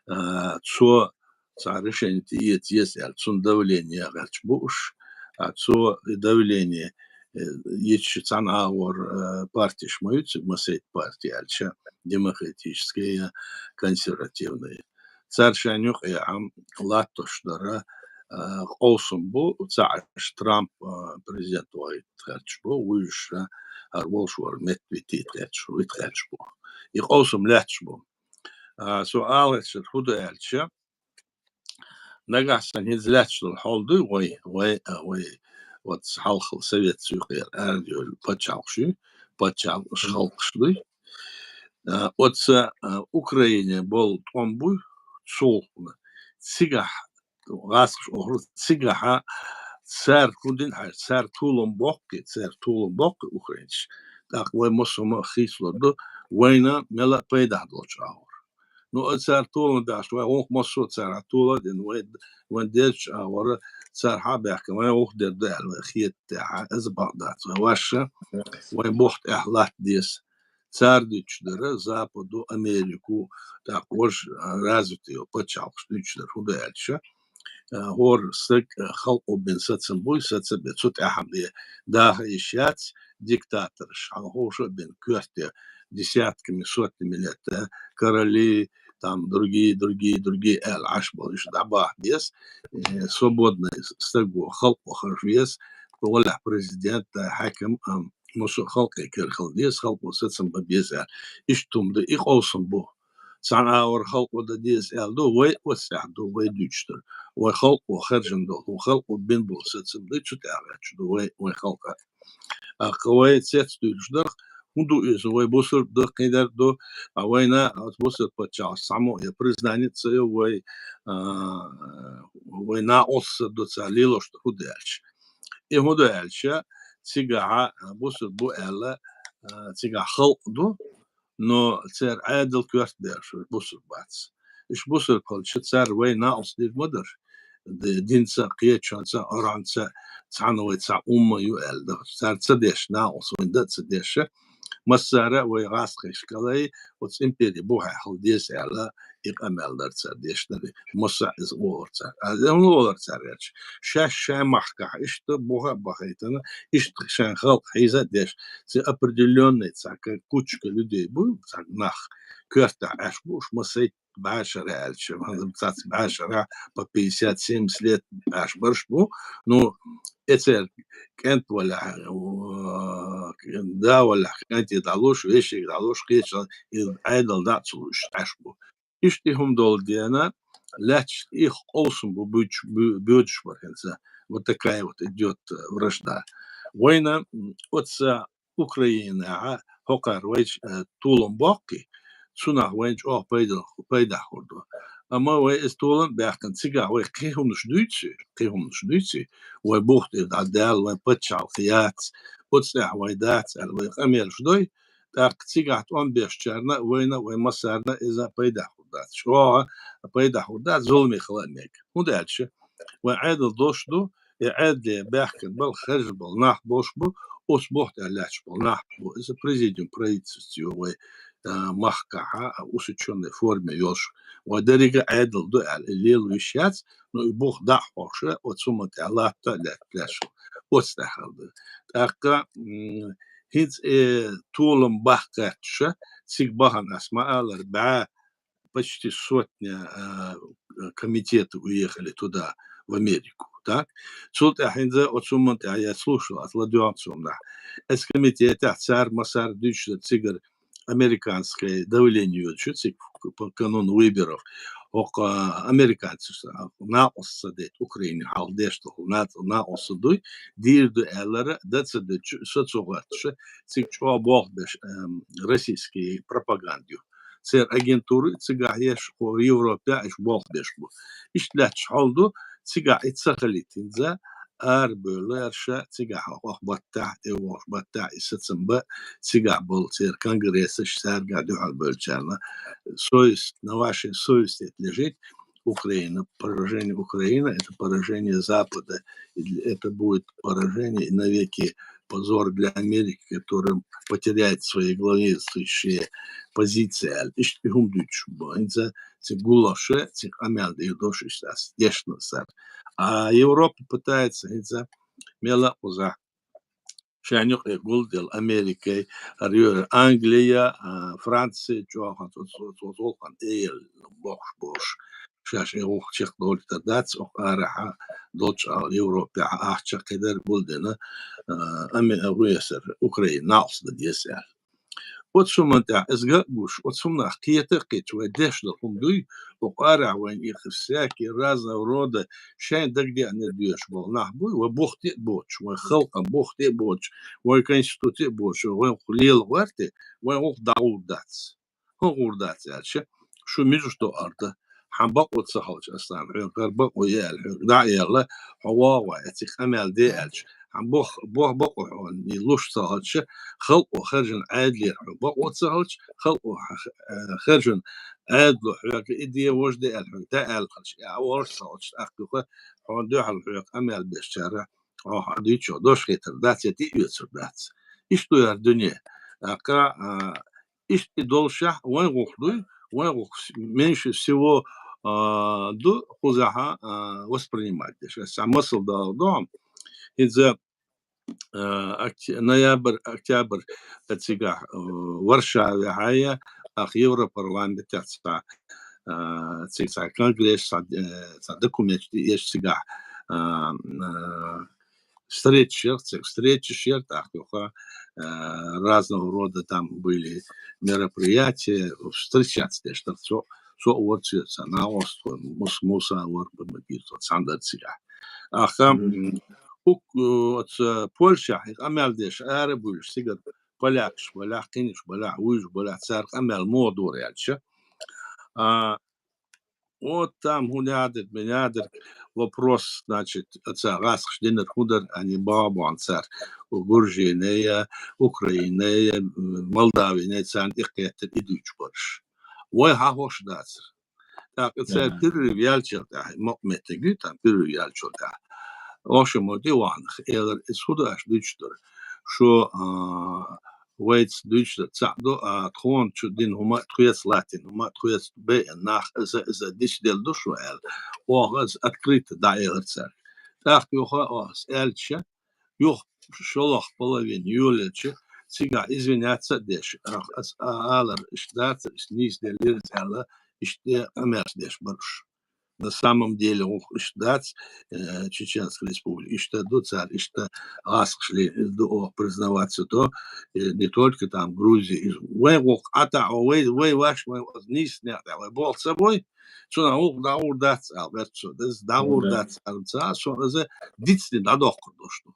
а, цо цхьа решение тӀеэца еза аьлла, цунна давление гӀерташ бу уьш, а цо и давление, э, йитча цхьана агӀор, э, партиш ма ю цига, масийтта парти аьлча, демократическая, консервативная. Цара шайн юкъе Ӏам латтош дара, а, къовсам бу, ца Ӏаш Трамп, а, президент вахийта гӀерташ бу, вуьйш, а, хӀара волуш вара метта витийта гӀерташ, вита гӀерташ бу. И къовсам лаьтташ бу. А, со ала гӀерташ хӀун ду аьлча, нагахь санна хӀинца лаьтташ долу хьал дуй вай, вай, а, вай, оцу хьалха Совет Союзера арадевлла пачхьалкхаш ю, пачхьалкхаш, халкъаш дуй. А, оцу, а, Украине болу тӀом буй, цул хӀуна. Цигахь, гӀазкхаша охура, цигахьа цара хӀун дина хьаьжча, цара толам боккхий, цара толам боккхий украинцаш. ТӀаккха вай массо а хийцалур ду, вайна мела пайдахь долчу агӀор. Ну, а цара толам баьхча, вай гӀуллакх массо а цара тола а дина, вай, вайн дезачу агӀора цара хьа а баьхкина, вай гӀуллакх дер ду аьлла, вай хета тӀехьа, иза бакъ дац. Вай ваша, вайн боху тӀехь латта деза. Цара дуьйцуш дара, Западу, Америку, тӀаккха важа, а, развитый йолу пачхьалкхаш дуьйцуш дара, хӀун ду аьлча, а, хӀора стаг, а, халкъо бина сацам буй, сацам бен, цу тӀаьхьа бен даха йиш яц, диктаторш, хьан ховша а бен, коьрте десятками, сотнями летта, короли, там, другие, другие, другие аьлла, Ӏаш болу, уьш дӀабаха деза, э, свободный стаг ву, халкъо харжа веза, валлахь, президент, а, хьаькам, а, массо а халкъе кара хила деза, халкъо сацам бан беза аьлла. Иштта хӀума ду, и къовсам бу. Цхьана агӀор халкъо дан деза аьлла ду, вай оццехь ду, вай дуьйцуш дара. Вай халкъо харжина долу, халкъо бина болу сацам ду, цу тӀехь гӀерташ ду вай, вай халкъа. ТӀаккха вай цец дуьйлуш дара, хӀун ду иза, вай бусург ду, кхидерг ду, а вайна оцу бусург паччахьаш цхьаммо я признание ца йо вай, а, вай накъост ду цара лелош ду, хӀун ду аьлча. И хӀун ду аьлча, цигахьа бусург бу аьлла, а, цигахь халкъ ду, но церан Ӏедал коьрта берш бусург бац. Уьш бусург хилча, цара вай накъост дийр ма дара. Д-, динца, кхечунца, оранца, цхьана вай цхьа умма ю аьлла дара. Цара ца деш, накъост вайн дан а ца деша, массара а вай гӀазкхиш калай, оцу импери бухахь хила деза аьлла, и къамел дара цара деш дара. Масса а иза олура цара. А, хӀун олура цара аьлча? Шаьш шайн махкахь иштта буха а бахийтина, иштта шайн халкъ хьийза а деш, ци определённый цхьа ка-, кучка людей бу, цхьа нах, коьртахь Ӏаш бу уж массайтта бӀаьшара аьлча, хӀанз цац бӀаьшара по пятьдесят-семьдесят лет Ӏаш бараш бу. Ну, эцер кӀант валахь, да валахь, кӀанте дӀалуш, вешега дӀалуш, кхеча и Ӏедал дӀа а ца луш Ӏаш бу. Иштта и хӀума долу дена, лаьтташ их къовсам бу буьйцуш, бу-, боьдуш бара хӀинца. Вот такая вот идёт, э, вражда. Вайна, м, оца Украинахь хӀокхара вайча, э, толам боккхий, цунах вайна чӀогӀа пайда-, пайдехь хир ду. Амма вай иза толам а баьхкина, цигахь вай кхин хӀуманаш дуьйций, кхин хӀуманаш дуьйций, вай бух тӀера дӀадаьлла, вайн паччахьалкх яц, оцу тӀехь вай дац аьлла, вай къамелаш дой, тӀаккха цигахь тӀом бешчарна а, вайна а, вайн массарна а иза пайдехь хир дац. ЧӀогӀа пайдехь хир дац, зуламе хила а мега. ХӀунда аьлча вайн Ӏедал долуш ду, и Ӏедале баьхкина болу, хержа болу нах болуш бу, оцу бух тӀехь лаьтташ болу нах бу. Иза президиум правительства ю вай, а, махкахь, а, усечённой форме йолуш. Вай деррига Ӏедал ду аьлла, и лело йиш яц, но и бух дӀа а хьоьхуш, оцу хӀуманна тӀехь латта а лаьтта лаьтташ, оцу тӀехь хир ду. ТӀаккха, м, хӀинца, э, толам баккха гӀерташ, цига бахана, ас ма-аллара, бӀе почти сотня, а, комитета уехали туда, в Америку, так? Цул тӀаьхьа хӀинца оцу хӀуманна тӀехь я слушал, ас ладоьгӀна цунах. Эс комитетехь цара массара дуьйцуш дара цигара американское давление йоцуш, цига по кануну выборов. ХӀокху американцаша накъост ца дайта Украине хьалха деш долу на-, накъост ца дуй, дийр ду аьллара, дан ца дуьтуш, со ца гӀоьттуш, цига чӀогӀа болх беш, эм, российский пропаганда ю. Церан агентура цигахь еш, кху Европехь а уьш болх беш бу. Иштта лаьтташ хьал ду, цигахь и ца хилийта хӀинца, арабевлла аьлла, цигахь хӀокху баттахь, тӀе вогӀуш баттахь и сацам бан, цигахь болу церан конгрессаш, цаьргахь дуьхьал бевллачарна, совесть, на вашей совести это лежит, Украина, поражение Украины, это поражение Запада, и это будет поражение и навеки позор для Америки, которая потеряет свои главенствующие позиции аьлла. Иштта и хӀума дуьйцуш бу. ХӀинца цига гуллуш, цига къамел дийр долуш иштта ас дешна сара. А Европа пытается хӀинца мел а кхузахь шайна юкъе гулделла Америкай, хӀара йоьр Англия, а, Франция чӀогӀа цо, цо, цо, цо гӀуллакхан эла бохуш болуш. Шаьш и гӀуллакх чекхдовлуьйтур дац, оха арахьа долчу Европехьа ахча кхидерг гулдина, а, ами-, а, весар, Украина накъост дан деза аьлла. Оцу хӀуманна тӀехь иза ган а гуш, оцу хӀуманах кхета а кхеташ, вай деш долу хӀума дуй, оха арахь вайна и всякие разного рода шайн дагадеанарг доьшуш болу нах буй, вай бух тӀе а боцуш, вай халкъан бух тӀе а боцуш, вай конституци а боцуш, вай гӀуллакх лела гӀерта, вай гӀуллакх дӀагӀур дац. ХӀун гӀур дац аьлча, шу муьжуш до арда, хьан бакъо ца хилча, Аслан, хьоьга хӀара бакъо е аьлла, хьоьга дӀа а аьлла, хьо вогӀу вай, эциг къамел де аьлча, хьан бох, бох бакъо хьуна и луш ца хилча, халкъо хержина Ӏедалера хьо бакъо ца хилча, халкъо х-, х-, э, хержина Ӏедало хьоьга и де, важа де аьлла, хьоьга дӀа аьлла хилча, и Ӏа вогӀуш ца хилча, тӀаккха юха хьуна дуьхьал хьоьга къамел бешчара, хьо хьан дуьйцу дош хетар дац, я тӀе а оьцур дац. Иштта ду яра дуьне. ТӀаккха, а, иштта и долушехь, вайн гӀуллакх дуй, вайн гӀуллакх с-, меньше всего, а, ду кхузахьа, а, воспринимать деш. Аса масал дала дохьа, хӀинца, а, окт-, ноябрь, октябрь цигахь, а, Варшаве хьая, ах Европарламентехь цхьа, а, цига цхьа конгресс, цхьа, э, цхьа документ еш цигахь, а, а, встреча яра, цига встреча яра, тӀаккха юха, э, разного рода там были мероприятия, встречаться деш дара цо, цо а вара цо, цхьа накъост, Мус-, Муса вара, Бамагир, цхьаьна дара цигахь. Аха, м, ук-, э, оцу Польшахь и къамел деш ара а буьйлуш, цигара полякаш балахь, кхинаш балахь, вуьйш балахь, цара къамел муха дора аьлча. А, Вот там хӀун ядарг, бен ядарг вопрос, значит, ца гӀаскхаш динарг хӀун дара, они баха бохьан цара, Гуржийнея, Украинея, м, Молдавинея, царна тӀекхеттар и дуьйцуш бараш. Вай хьан хӀорш дацара. ТӀаккха цара перерыв яьллачул тӀаьхьа, мокъа меттиг ю, там перерыв яьллачул тӀаьхьа. Оша мо тӀе вахана, элар, иза хӀун ду аша дуьйцуш дара? Шо, а, вайца дуьйцуш дара, цхьаъ ду, а, тхуна чу дина хӀума, тхоьца латтийна хӀума, тхоьца беана нах, иза, иза дицделла ду шо аьлла. Оха иза открыто дӀаэлира цаьрга. ТӀаккха юха оха иза аьлча, юха шолгӀа половина йолаелча, цигахь извиняться а деш, а, ас, а, алар, иштта дац, иштта нийса делира аьлла, иштта къамелаш деш бара уж. На самом деле, гӀуллакх иштта дац, э, Чеченская Республика иштта ду, цара иштта гӀазкхаш ле-, ду оха признаваться до, э, не только там Грузия, из-, вай гӀуллакх Ӏа тӀехь, вай, вай ваш, вай нийса некъ тӀехь, вай болх ца бой, цунах гӀуллакх дӀагӀур дац, аьлла, гӀерта цо. Деза дӀагӀур дац, аьлла, ца, со иза дицне дӀадоккхур долуш ду.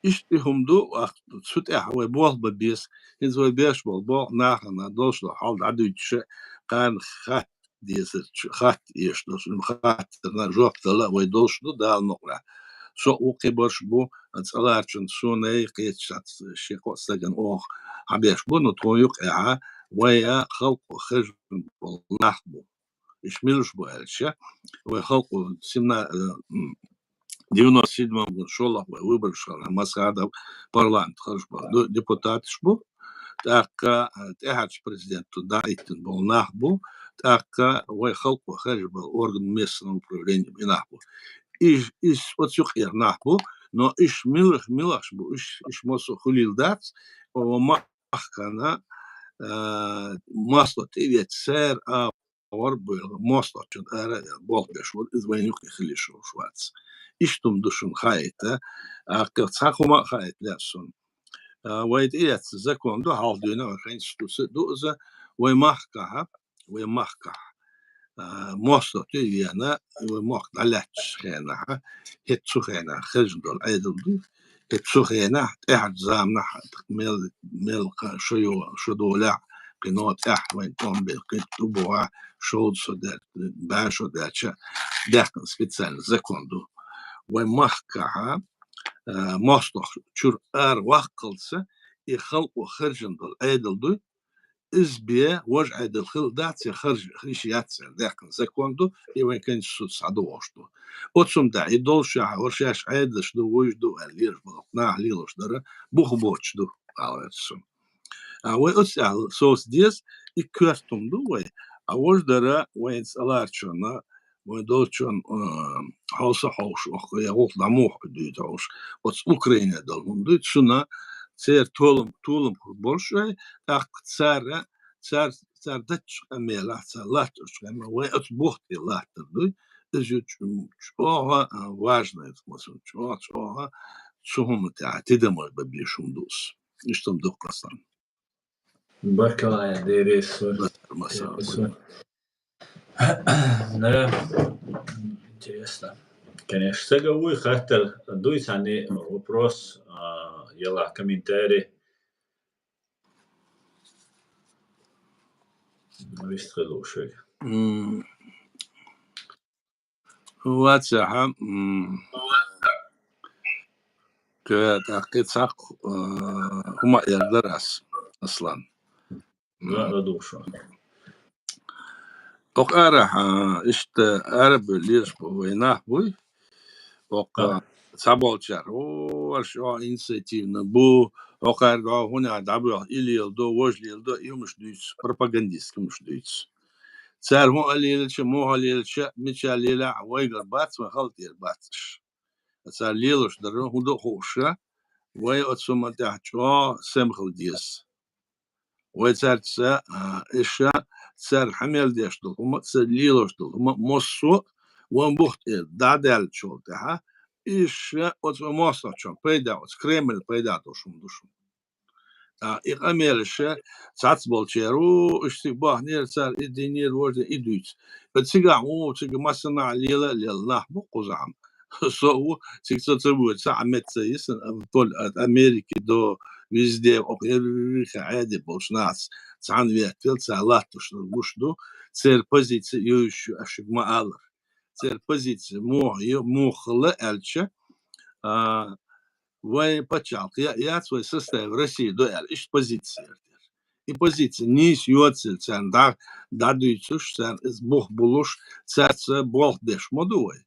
Иштта и хӀума ду, ах, цу тӀехь вай болх бан беза, хӀинца вай беш болу болх нахана долуш долу хьал дӀадуьйцуша, кхарна хатта дезарчу, хатта эш долуш, хаттарна жоп дала вай долуш ду Дала мукъ лахь. Со а ву кхибарш бу, цӀаларчун сонай кхечу шен кхо стагана оха хьабеш бу, но тхуна юкъехьа вай а халкъо хержа болу нах бу. Иштта милуш бу аьлча, вай халкъо семна-, э, м, девяносто седьмом году шолгӀа вай выбораш хилла, Масхадов парламент харж бара ду-, депутаташ бу, тӀаккха, э, тӀаьхьарчу президенто дӀахӀиттина болу нах бу, тӀаккха вай халкъо хержа болу орган местного управления бу, и нах бу. Иш, иш оцу юкъера нах бу, но иш милах-, милахш бу, иш, иш массо а хуьлийла дац, о, ма-, махкана, э, масло тӀеветта сара а вара бу, мостагӀчун ара а болх беш вара, иза вайна юкъе хила йиш йолуш вац. Иштта хӀума ду шуна хаийта, а, кхин цхьа хӀума а хаийта лаьа суна. А, вай тӀеэцна закон ду, хьалха дуьйна вай Конституци ду иза, вай махкахьа, вай махкахь, а, мостагӀ тӀе а веана, вай мохк дӀалаьттачу хенахьа, хӀета цу хенахь хезна долу Ӏедал ду, хӀета цу хенахь, тӀаьхьарчу заманахь, мел, мел кхин шо йо-, шо долехь, кхин тӀехь вайн тӀом бен, кхин тӀу бохьа, шовда шо даьлча, бӀе шо даьлча, даьккхина специально закон ду. Вай махкахьа, а, мостагӀ чуьра ара ваккхалца, и халкъо хержина долу Ӏедал дуй, иза бен важа Ӏедал хилла дац, я харж-, хиш яц, аьлла, даьккхина закон ду, и вайн Конституци схьадогӀуш ду. Оцу хӀума тӀехь и долуш яхьа, вара шаьш Ӏедалш ду, вуьш ду, аьлла, лелаш болу наха лелош дара, бух боцуш ду, аьлла, цо. А вай оцу тӀехь совца деза, и коьрта хӀума ду вай, а важа дара вайн цӀаларчунна, вайн долчун, а, хьовса хьовш, оху, я гӀуллакх дӀа муха дуьйцу хьовш. Оцу Украине долу хӀума дуьйцу, шуна церан толам, толам хир болуш вай, тӀаккха цара, цара, цара даччу къамелахь, цара латточу къамелахь, вай оцу бух тӀе латтар дуй, иза ю чӀ-, чӀогӀа, а, важная хӀума, чӀогӀа, чӀогӀа цу хӀума тӀехь тидамаш бан безаш хӀума ду иза. Иштта хӀума ду-кх, Аслан. Баркалла, Дела реза хуьлда. Масала, масала. Да, интересно. Конечно, стага вуй хаттар дуй цхьанне вопрос, а, яла комментарий. Вистхила уьш вега. М. Вацахьа, м, кхе, тӀаккха цхьаккха, э, хӀума эр дара ас, Аслан. М. Да, да, душа. Окх арахь, а, иштта арабевлла лелаш бу вай нах буй. Окх, а, цхьаболчара, о, аша, о, инициативна бу, окхаьрга, о, хӀуна дӀабоьлху, и леладо, важа леладо, и хӀумаш дуьйцу, пропагандистский хӀумаш дуьйцу. Цара хӀун а лелача, муха а лелача, мича лелахь, вайгара бац, вайн халкъера бац аша. Цара лелош дара, хӀун до а хууша, вай оцу хӀуман тӀехь чӀогӀа сема хила деза. Вай цаьрца, а, иша, цара хьан мел деш долу хӀума, цара лелош долу хӀума, массо а вайн бух тӀера дӀадаьллачул тӀаьхьа, иша оцу вайн мостагӀчун пайда, оцу Кремль пайда долуш хӀума ду шуна. А, и къамелаша цхьацца болчеру, уьш цига бахнера цара, и динера, важа и дуьйцу. Ткъа цигахь, у, цига массанахьа лела а лела нах бу кхузахьама. Со а ву, цига со ца воьдуш, ца Ӏа метта ца йисина, а, тол-, а, Америки до, везде, окху ерригачу Ӏедалехь болчу нахаца цхьаьна веттал, цара латтош дар гуш ду, церан позици йовзуш ю, аш шуьга ма-аллара. Церан позици муха ю, муха хилла аьлча, а, вайн пачхьалкх я-, яц, вай составе России ду аьлла, иштта позици яра тера. И позици нийса йоцийла царна дӀа-, дӀадуьйцуш, царна иза бух булуш, цаьрца болх беш ма ду вай.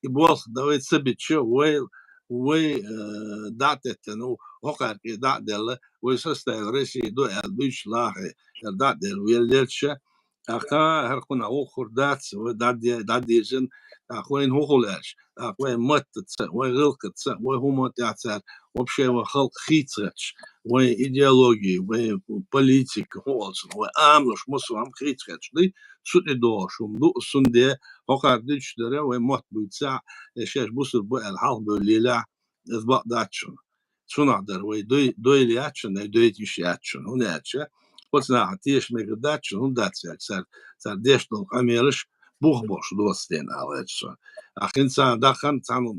И болх дан вай ца бича, вай, вай, э, дӀа а теттина, хӀокхаьрга дӀа а делла, вай составе России ду аьлла дуьйцуш лахе, яра дӀа а делла, веллерча, ТӀаккха хӀара кхунах вохур дац, вай дӀаде-, дӀадирзина, тӀаккха вайна хӀун хул аьлча, тӀаккха вай маттаца, вай гӀиллакхаца, вай хӀуманна тӀехь цара вообще вай халкъ хийцахеташ, вай идеология, вай политика, хӀун олу цунах, вай амалш, массо а хӀума хийцахеташ дуй, цу тӀе догӀуш хӀума ду, цундела хӀокхара дуьйцуш дара, вай мотт буьйцахь, я шаьш бусурба бу аьлла хьалхабевлла лелахь, иза бакъ дац шуна. Цунах дара вай дой-, дойла яц шуна, вай дойта йиш яц шуна. ХӀунда аьлча, оцу наха теша мегар дац шуна, хӀунда аьлча, цара, цара деш долу къамелаш бух болуш доцу дела ала ваьлча со. А хин царна дахана, царна,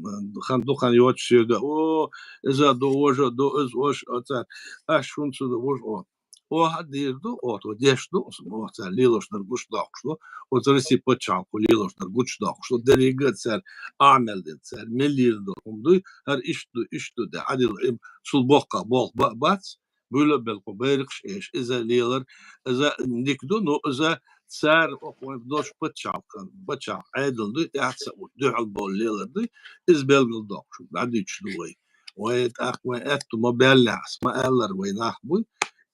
хан дукха йоцуш соьга, о, иза а ду, важа а ду, иза важа, оцара, аш хӀунда ца ду, важа, о. Оха а дийр ду, оха деш ду, оха цара лелош дар гучудоккхуш ду, оцу Россия пачхьалкхо лелош дар гучудоккхуш ду, деррига а цара Ӏамел дина, цара мел лийр ду, хӀума дуй, хӀара иштта ду, иштта ду, де, Ӏадил, им, цул боккха болх ба-, бац, буьйлабелла кху байракхаш эш, иза лелар, иза дика ду, но иза цара, оха вайн долуш пачхьалкхан, пачхьалкх Ӏедал дуй, тӀаьхьа ца уьш, дуьхьал болу лелар дуй, иза белгал доккхуш, дӀадуьйцуш ду вай. Вай тӀаккха вайн аьтту ма баьллехь, ас ма аьллара вай нах буй,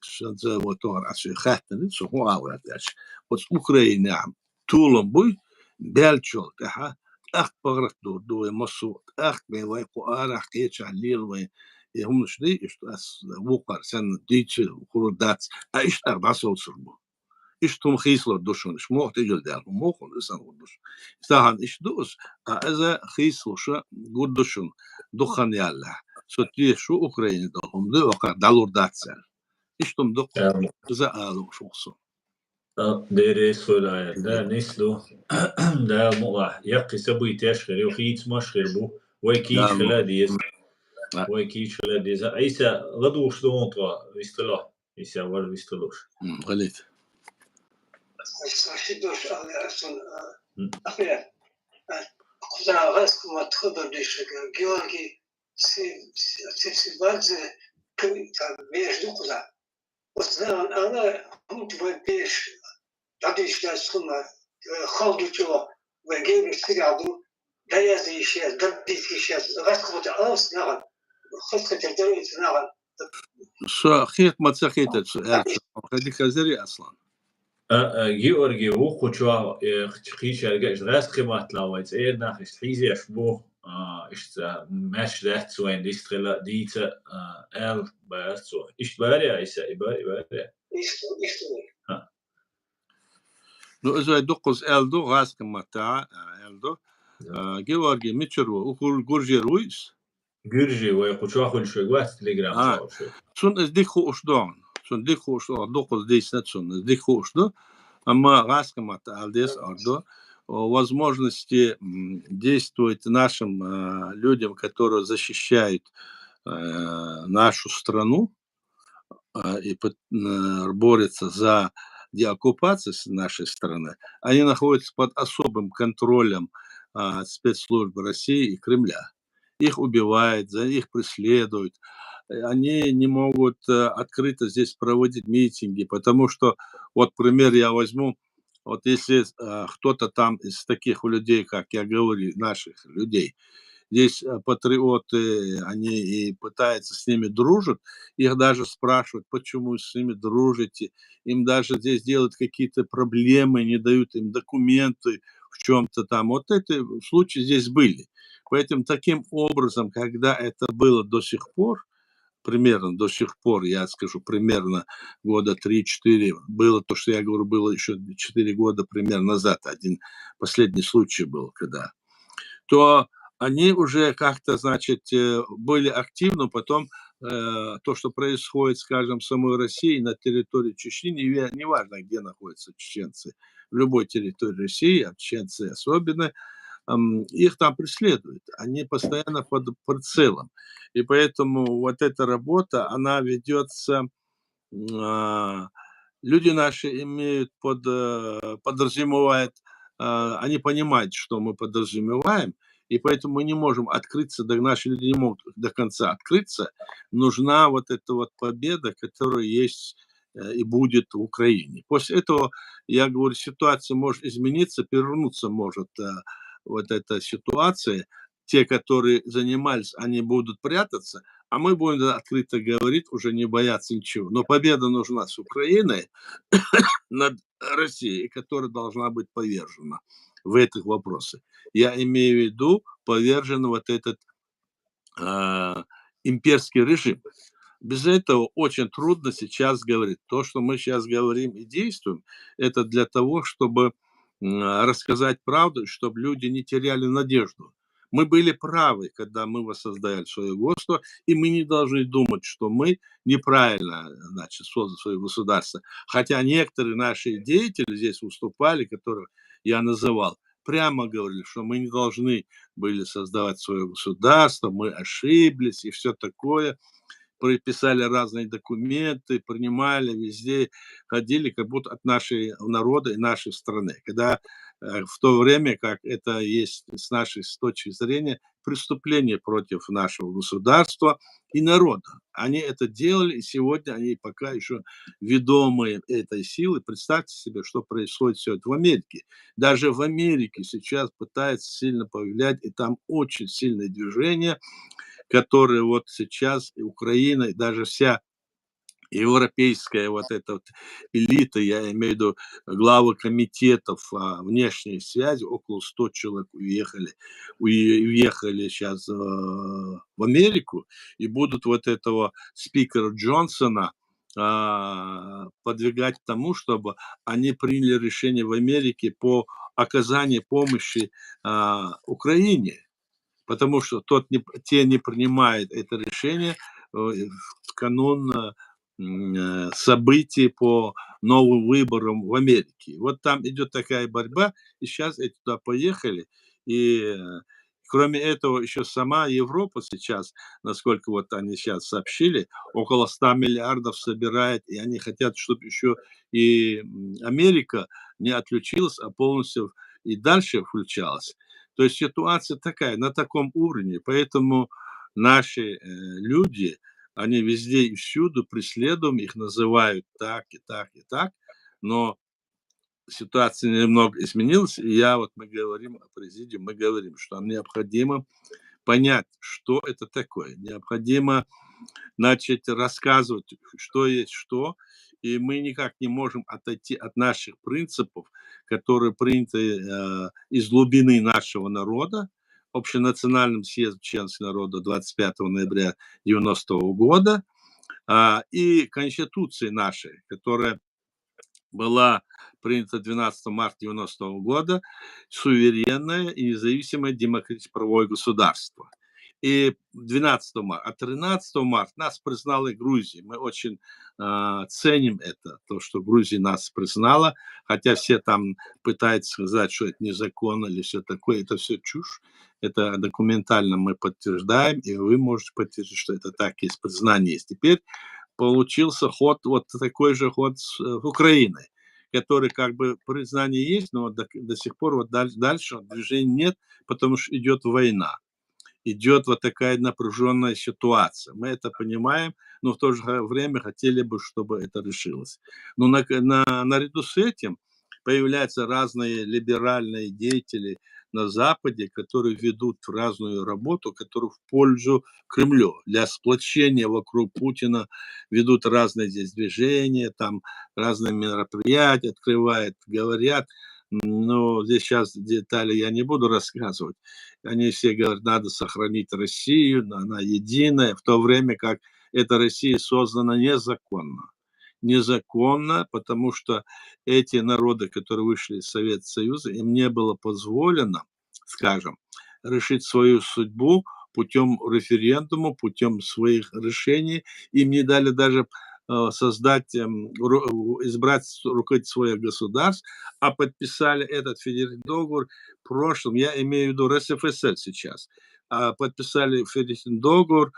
сан ца ватохар ас вай хаьттина, со хӀун ала ваьлла аьлча. Оцу Украинехь толам буй, баьллачул тӀаьхьа тӀаккха пограх дур ду вай массо а, тӀаккха бен вай кху арахь кхечахь лела вай, и хӀуманаш ду, иштта ас вукхара санна дийца хӀума дац, а иштта ах дӀасовцур бу. Иштта хӀума хийцалур ду шуна, иштта муха тӀедилла даьлла хӀума муха хӀума, иза сан гур ду шуна. Иштта хан иштта ду иза, а иза хийцалуш гур ду шуна, дукха хан яллехь. Со теша ву Украине долу хӀума дуй, оха дӀалур дац аьлла. Иштта хӀума ду кху, иза ала лууш ву со. А, Дела реза хуьлда, да, нис ду. Дала мукъалахь, яккхий событияш хир ю, хийцамаш хир бу. Вай кийча хила деза. Вай кийча хила деза. Ӏийса, ладугӀуш ду хьуна тхо, вистхила. Ӏийса, вара вистхилуш. М, гӀалит. Сан ши дош ала, сан, а, ахмер. А, кхуза гӀазкхи матта хабар дешага, Георгий Си-, Си-, Сибсибадзе, кхин цхьа беш ду кхуза. Оцу нахана ала, хӀунда вай беш дӀадийшина хӀума, э, хала ду чӀогӀа, вай гергаш цигахь ду, дӀаязйиш яц, дӀадийцийш яц, гӀазкхи матта ала оцу нахана, хазахетар дара оцу нахана. Со хета ма ца хетара, со аьлла, хӀай дика хазари, Аслан. А, а, Георгий ву кху чохь, э, кхечаьрга иштта гӀазкхи маттахь вай цӀера нах иштта хьийзеш бу, а, иштта маьрша дац вайна вистхила дийца, а, аьлла бара цо. Иштта бара я, Ӏийса, и бара, и бара я? Иштта, иштта вай. Ха. Ну, иза вай дуккхаза аьлла ду, гӀазкхи маттахь, а, аьлла ду. Да. А, Георгий, мичара ву? Ухур гуржера вуй иза? Гуьржи вай кху чохь хуьлуш вай вац Telegram чохь. Цунна иза дика хууш ду. Цунна дика хууш ду, дуккхаза дийцина цунна, иза дика хууш ду. Амма гӀазкхи матта ала деза ара ду. О возможности, м, действовать нашим, э, людям, которые защищают, э, нашу страну, э, и пыт-, э, борются за деоккупацию с нашей страны, они находятся под особым контролем, а, спецслужб России и Кремля. Их убивают, за, их преследуют. Э, они не могут, э, открыто здесь проводить митинги, потому что, вот пример я возьму, вот если, э, кто-то там из таких людей, как я говорю, наших людей, здесь, э, патриоты, они и пытаются с ними дружить, их даже спрашивают, почему вы с ними дружите, им даже здесь делают какие-то проблемы, не дают им документы в чём-то там. Вот эти случаи здесь были. Поэтому таким образом, когда это было до сих пор, примерно до сих пор, я скажу, примерно года три-четыре, было то, что я говорю, было ещё четыре года примерно назад, один последний случай был, когда, то они уже как-то, значит, э, были активны, потом, э, то, что происходит, скажем, в самой России, на территории Чечни, не ве-, неважно, где находятся чеченцы, в любой территории России, а чеченцы особенно, ам, их там преследуют. Они постоянно под прицелом. И поэтому вот эта работа, она ведётся, м, а, люди наши имеют под, э, подразумевают, э, они понимают, что мы подразумеваем, и поэтому мы не можем открыться, да, наши люди не могут до конца открыться. Нужна вот эта вот победа, которая есть, э, и будет в Украине. После этого, я говорю, ситуация может измениться, перевернуться может, э, вот эта ситуация. Те, которые занимались, они будут прятаться, А мы будем открыто говорить, уже не бояться ничего. Но победа нужна с Украиной над Россией, которая должна быть повержена в этих вопросах. Я имею в виду, повержен вот этот а, имперский режим. Без этого очень трудно сейчас говорить. То, что мы сейчас говорим и действуем, это для того, чтобы м, рассказать правду, чтобы люди не теряли надежду. Мы были правы, когда мы воссоздали свое государство, и мы не должны думать, что мы неправильно, значит, создали свое государство. Хотя некоторые наши деятели здесь выступали, которых я называл, прямо говорили, что мы не должны были создавать свое государство, мы ошиблись и все такое. Писали разные документы, принимали везде, ходили как будто от нашей народа и нашей страны. Когда э, в то время как это есть с нашей с точки зрения преступление против нашего государства и народа. Они это делали, и сегодня они пока еще ведомые этой силой. Представьте себе, что происходит сегодня в Америке. Даже в Америке сейчас пытаются сильно повлиять, и там очень сильное движение, которое вот сейчас и Украина, и даже вся европейская вот эта вот элита, я имею в виду главы комитетов а, внешней связи, около ста человек уехали, уе- уехали сейчас в Америку и будут вот этого спикера Джонсона а, подвигать к тому, чтобы они приняли решение в Америке по оказанию помощи а, Украине, потому что тот не, те не принимают это решение э, в канун э, м, э, событий по новым выборам в Америке. Вот там идет такая борьба, и сейчас эти туда поехали. И э, кроме этого, еще сама Европа сейчас, насколько вот они сейчас сообщили, около ста миллиардов собирает, и они хотят, чтобы еще и м, Америка не отключилась, а полностью и дальше включалась. То есть ситуация такая, на таком уровне. Поэтому наши э, люди, они везде и всюду преследуемы, их называют так и так и так, но ситуация немного изменилась, и я вот мы говорим о президиуме, мы говорим, что нам необходимо понять, что это такое. Необходимо начать рассказывать, что есть что, и мы никак не можем отойти от наших принципов, которые приняты э, из глубины нашего народа, общенациональным съездом чеченского народа двадцать пятого ноября девяностого года, а, и Конституции нашей, которая была принята двенадцатого марта девяностого года, суверенное и независимое демократическое правовое государство. И двенадцатого марта, а тринадцатого марта нас признала и Грузия. Мы очень э, ценим это, то, что Грузия нас признала, хотя все там пытаются сказать, что это незаконно или все такое, это все чушь. Это документально мы подтверждаем, и вы можете подтвердить, что это так есть, признание есть. Теперь получился ход, вот такой же ход с э, Украиной, который как бы признание есть, но до, до сих пор вот даль- дальше движения нет, потому что идет война, идет вот такая напряженная ситуация. Мы это понимаем, но в то же время хотели бы, чтобы это решилось. Но на, на, наряду с этим появляются разные либеральные деятели на Западе, которые ведут разную работу, которую в пользу Кремлю. Для сплочения вокруг Путина ведут разные здесь движения, там разные мероприятия открывают, говорят. Но здесь сейчас детали я не буду рассказывать. Они все говорят, надо сохранить Россию, она единая, в то время как эта Россия создана незаконно. Незаконно, потому что эти народы, которые вышли из Совета Союза, им не было позволено, скажем, решить свою судьбу путем референдума, путем своих решений. Им не дали даже э, создать, эм, избрать руководитель своих государств, а подписали этот федеральный договор в прошлом, я имею в виду РСФСР сейчас, а подписали федеральный договор,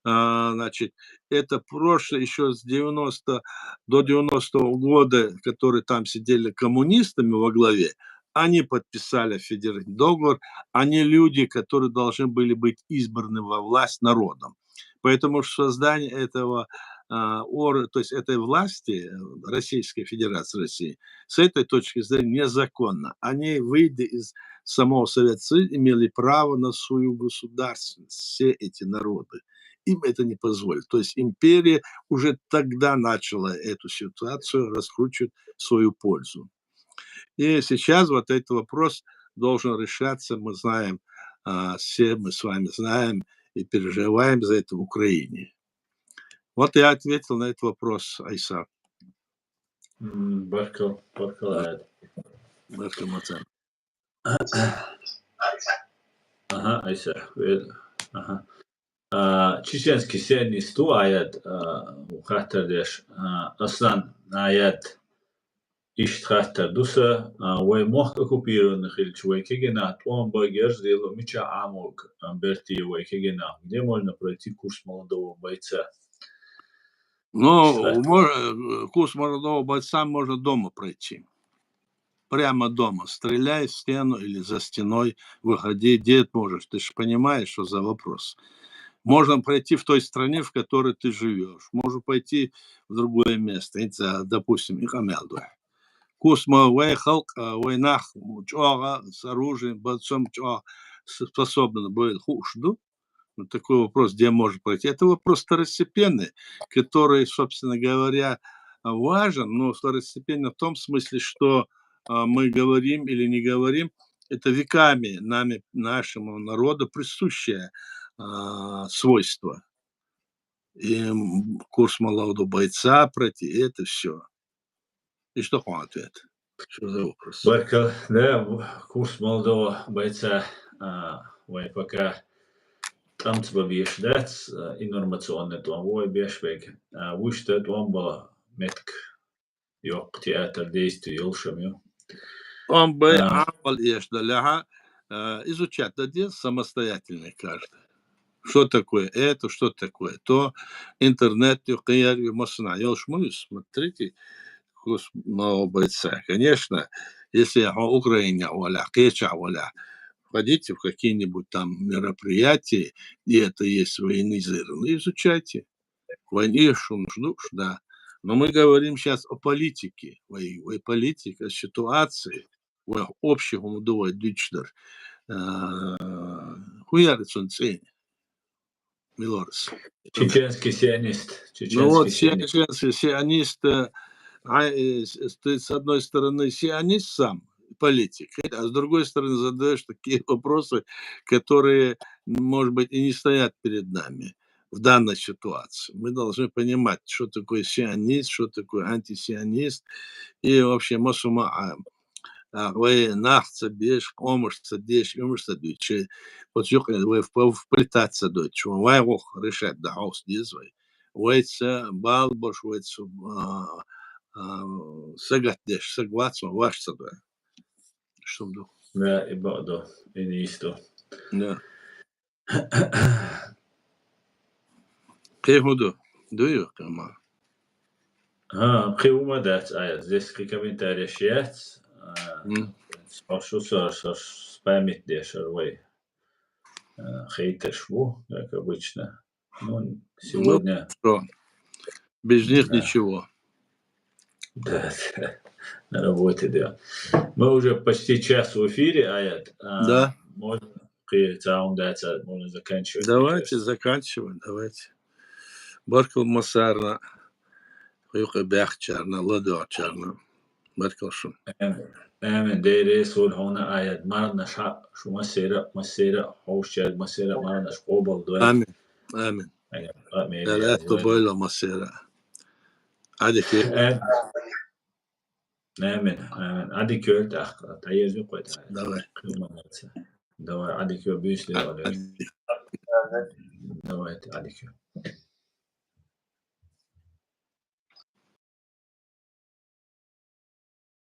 а, значит, это прошлое еще с девяносто до девяностого года, которые там сидели коммунистами во главе, они подписали федеральный договор, они люди, которые должны были быть избраны во власть народом. Поэтому создание этого а, ор, то есть этой власти, э, Российской Федерации России, с этой точки зрения незаконно. Они, выйдя из самого Совета Союза, имели право на свою государственность, все эти народы. им это не позволит. То есть империя уже тогда начала эту ситуацию раскручивать в свою пользу. И сейчас вот этот вопрос должен решаться, мы знаем, а, все мы с вами знаем и переживаем за это в Украине. Вот я ответил на этот вопрос, Айса. М, Баркал, баркал, Аят. Баркал, Мацан. Аха, Айса, вел-, аха. А, чеченский сионист ву Аят, а, хаттар деш, а, Аслан, Аят, иштта хаттар ду са, а, вай мохк оккупированный хилча, вай кегийнах тӀом бан герз дилла, мичахь Ӏаморг, а, бертий вай кегийнах? Где можно пройти курс молодого бойца? Ну, мож-, э, курс молодого бойца можно дома пройти. Прямо дома. Стреляй в стену или за стеной, выходи, где можешь. Ты же понимаешь, что за вопрос. Можно пройти в той стране, в которой ты живешь. Можно пойти в другое место. Я не знаю, допустим, и Камелду. Курс ма вай халкъ, а, вай нах чӀоагӀа с оружием, бойцом чӀоагӀа с-, способны были хууш ду. Вот такой вопрос, где может пройти. Это вопрос второстепенный, который, собственно говоря, важен, но второстепенный в том смысле, что, а, мы говорим или не говорим, это веками нами, нашему народу присущее, а, свойство. И, м, курс молодого бойца пройти, и это всё. И что хьо ответ? Что за вопрос? Баркал, да, курс молодого бойца, а, вай пока тӀамца бан беш дац, а, информационный тӀом ву вай беш берг. А, вуьшта тӀом бан меттиг йоккха театр действий йолуш ю. ТӀом бай А. Ӏамал еш далехьа, а, изучать дан деза самостоятельно каждый. Что такое это, что такое то, интернет ю, кхин яр ю, массанхьа йолуш ма ю, смотрите, курс молодого бойца. Конечно, если хьо Украине валахь, кхечахь валахь, ходите в какие-нибудь там мероприятия, и это есть военизированные, изучайте. Вайн эшамаш ду уьш, да. Но мы говорим сейчас о политике. Вай, вай политика, о ситуации. Вай общий хӀума ду вай дуьйцуш дар. А, хӀун яра цуьнан цӀе? Милорас. Чеченский сионист. Ну вот, Чеченский сионист. Чеченский сионист, э, а, э, с-, с-, ты с одной стороны сионист сам, политик, а с другой стороны задаешь такие вопросы, которые, может быть, и не стоят перед нами в данной ситуации. Мы должны понимать, что такое сионист, что такое антисионист, и вообще массо а, а, вай нах ца беш, къомаш ца деш, уьмаш ца дуьйцуш, вот юкъе вай вп-, вплетаться дойтуш, вай вокху решать дан хьовса деза вай. Вайца бала бош, вайца, а, а, сагатдеш, саг вац ван, ваш ца дой. Что ду? Да, и бакъ ду, и нийса ду. Да. Кхин хӀун ду? Ду ю кхин ма? ХӀа, кхин хӀума ма дац, Аят. Здесь кхин комментариеш яц. А, М. со шу со, со спамить деш ар вай. А, хейташ ву, как обычно. Ну, сегодня Что? Без них Да. Ничего. Да, на работе, да. Мы уже почти час в эфире, Аят. А, Да. Можно, кхин цхьа хӀума дац, можно заканчивать. Давайте заканчивать, давайте. Баркал массарна, юкъе баьхначарна, ладоьгӀначарна. Баркал шуна. Амин. Амин. Дела реза хуьлда хьуна, Аят. Марханаш хьа шу массеран а, массеран а, хьовсучаьрга массеран а марханаш къобалдойла. Амин. Амин. Амин. Амин. Дала аьтто бойла массеран а. Ӏадика. Амин. Амин. Амин. Ӏадика йойла тӀаккха. ДӀаерза кхойта. Давай. Кхин ма дац. Давай, Ӏадика йойла, буьйса дела. Давай, Ӏадика йойла.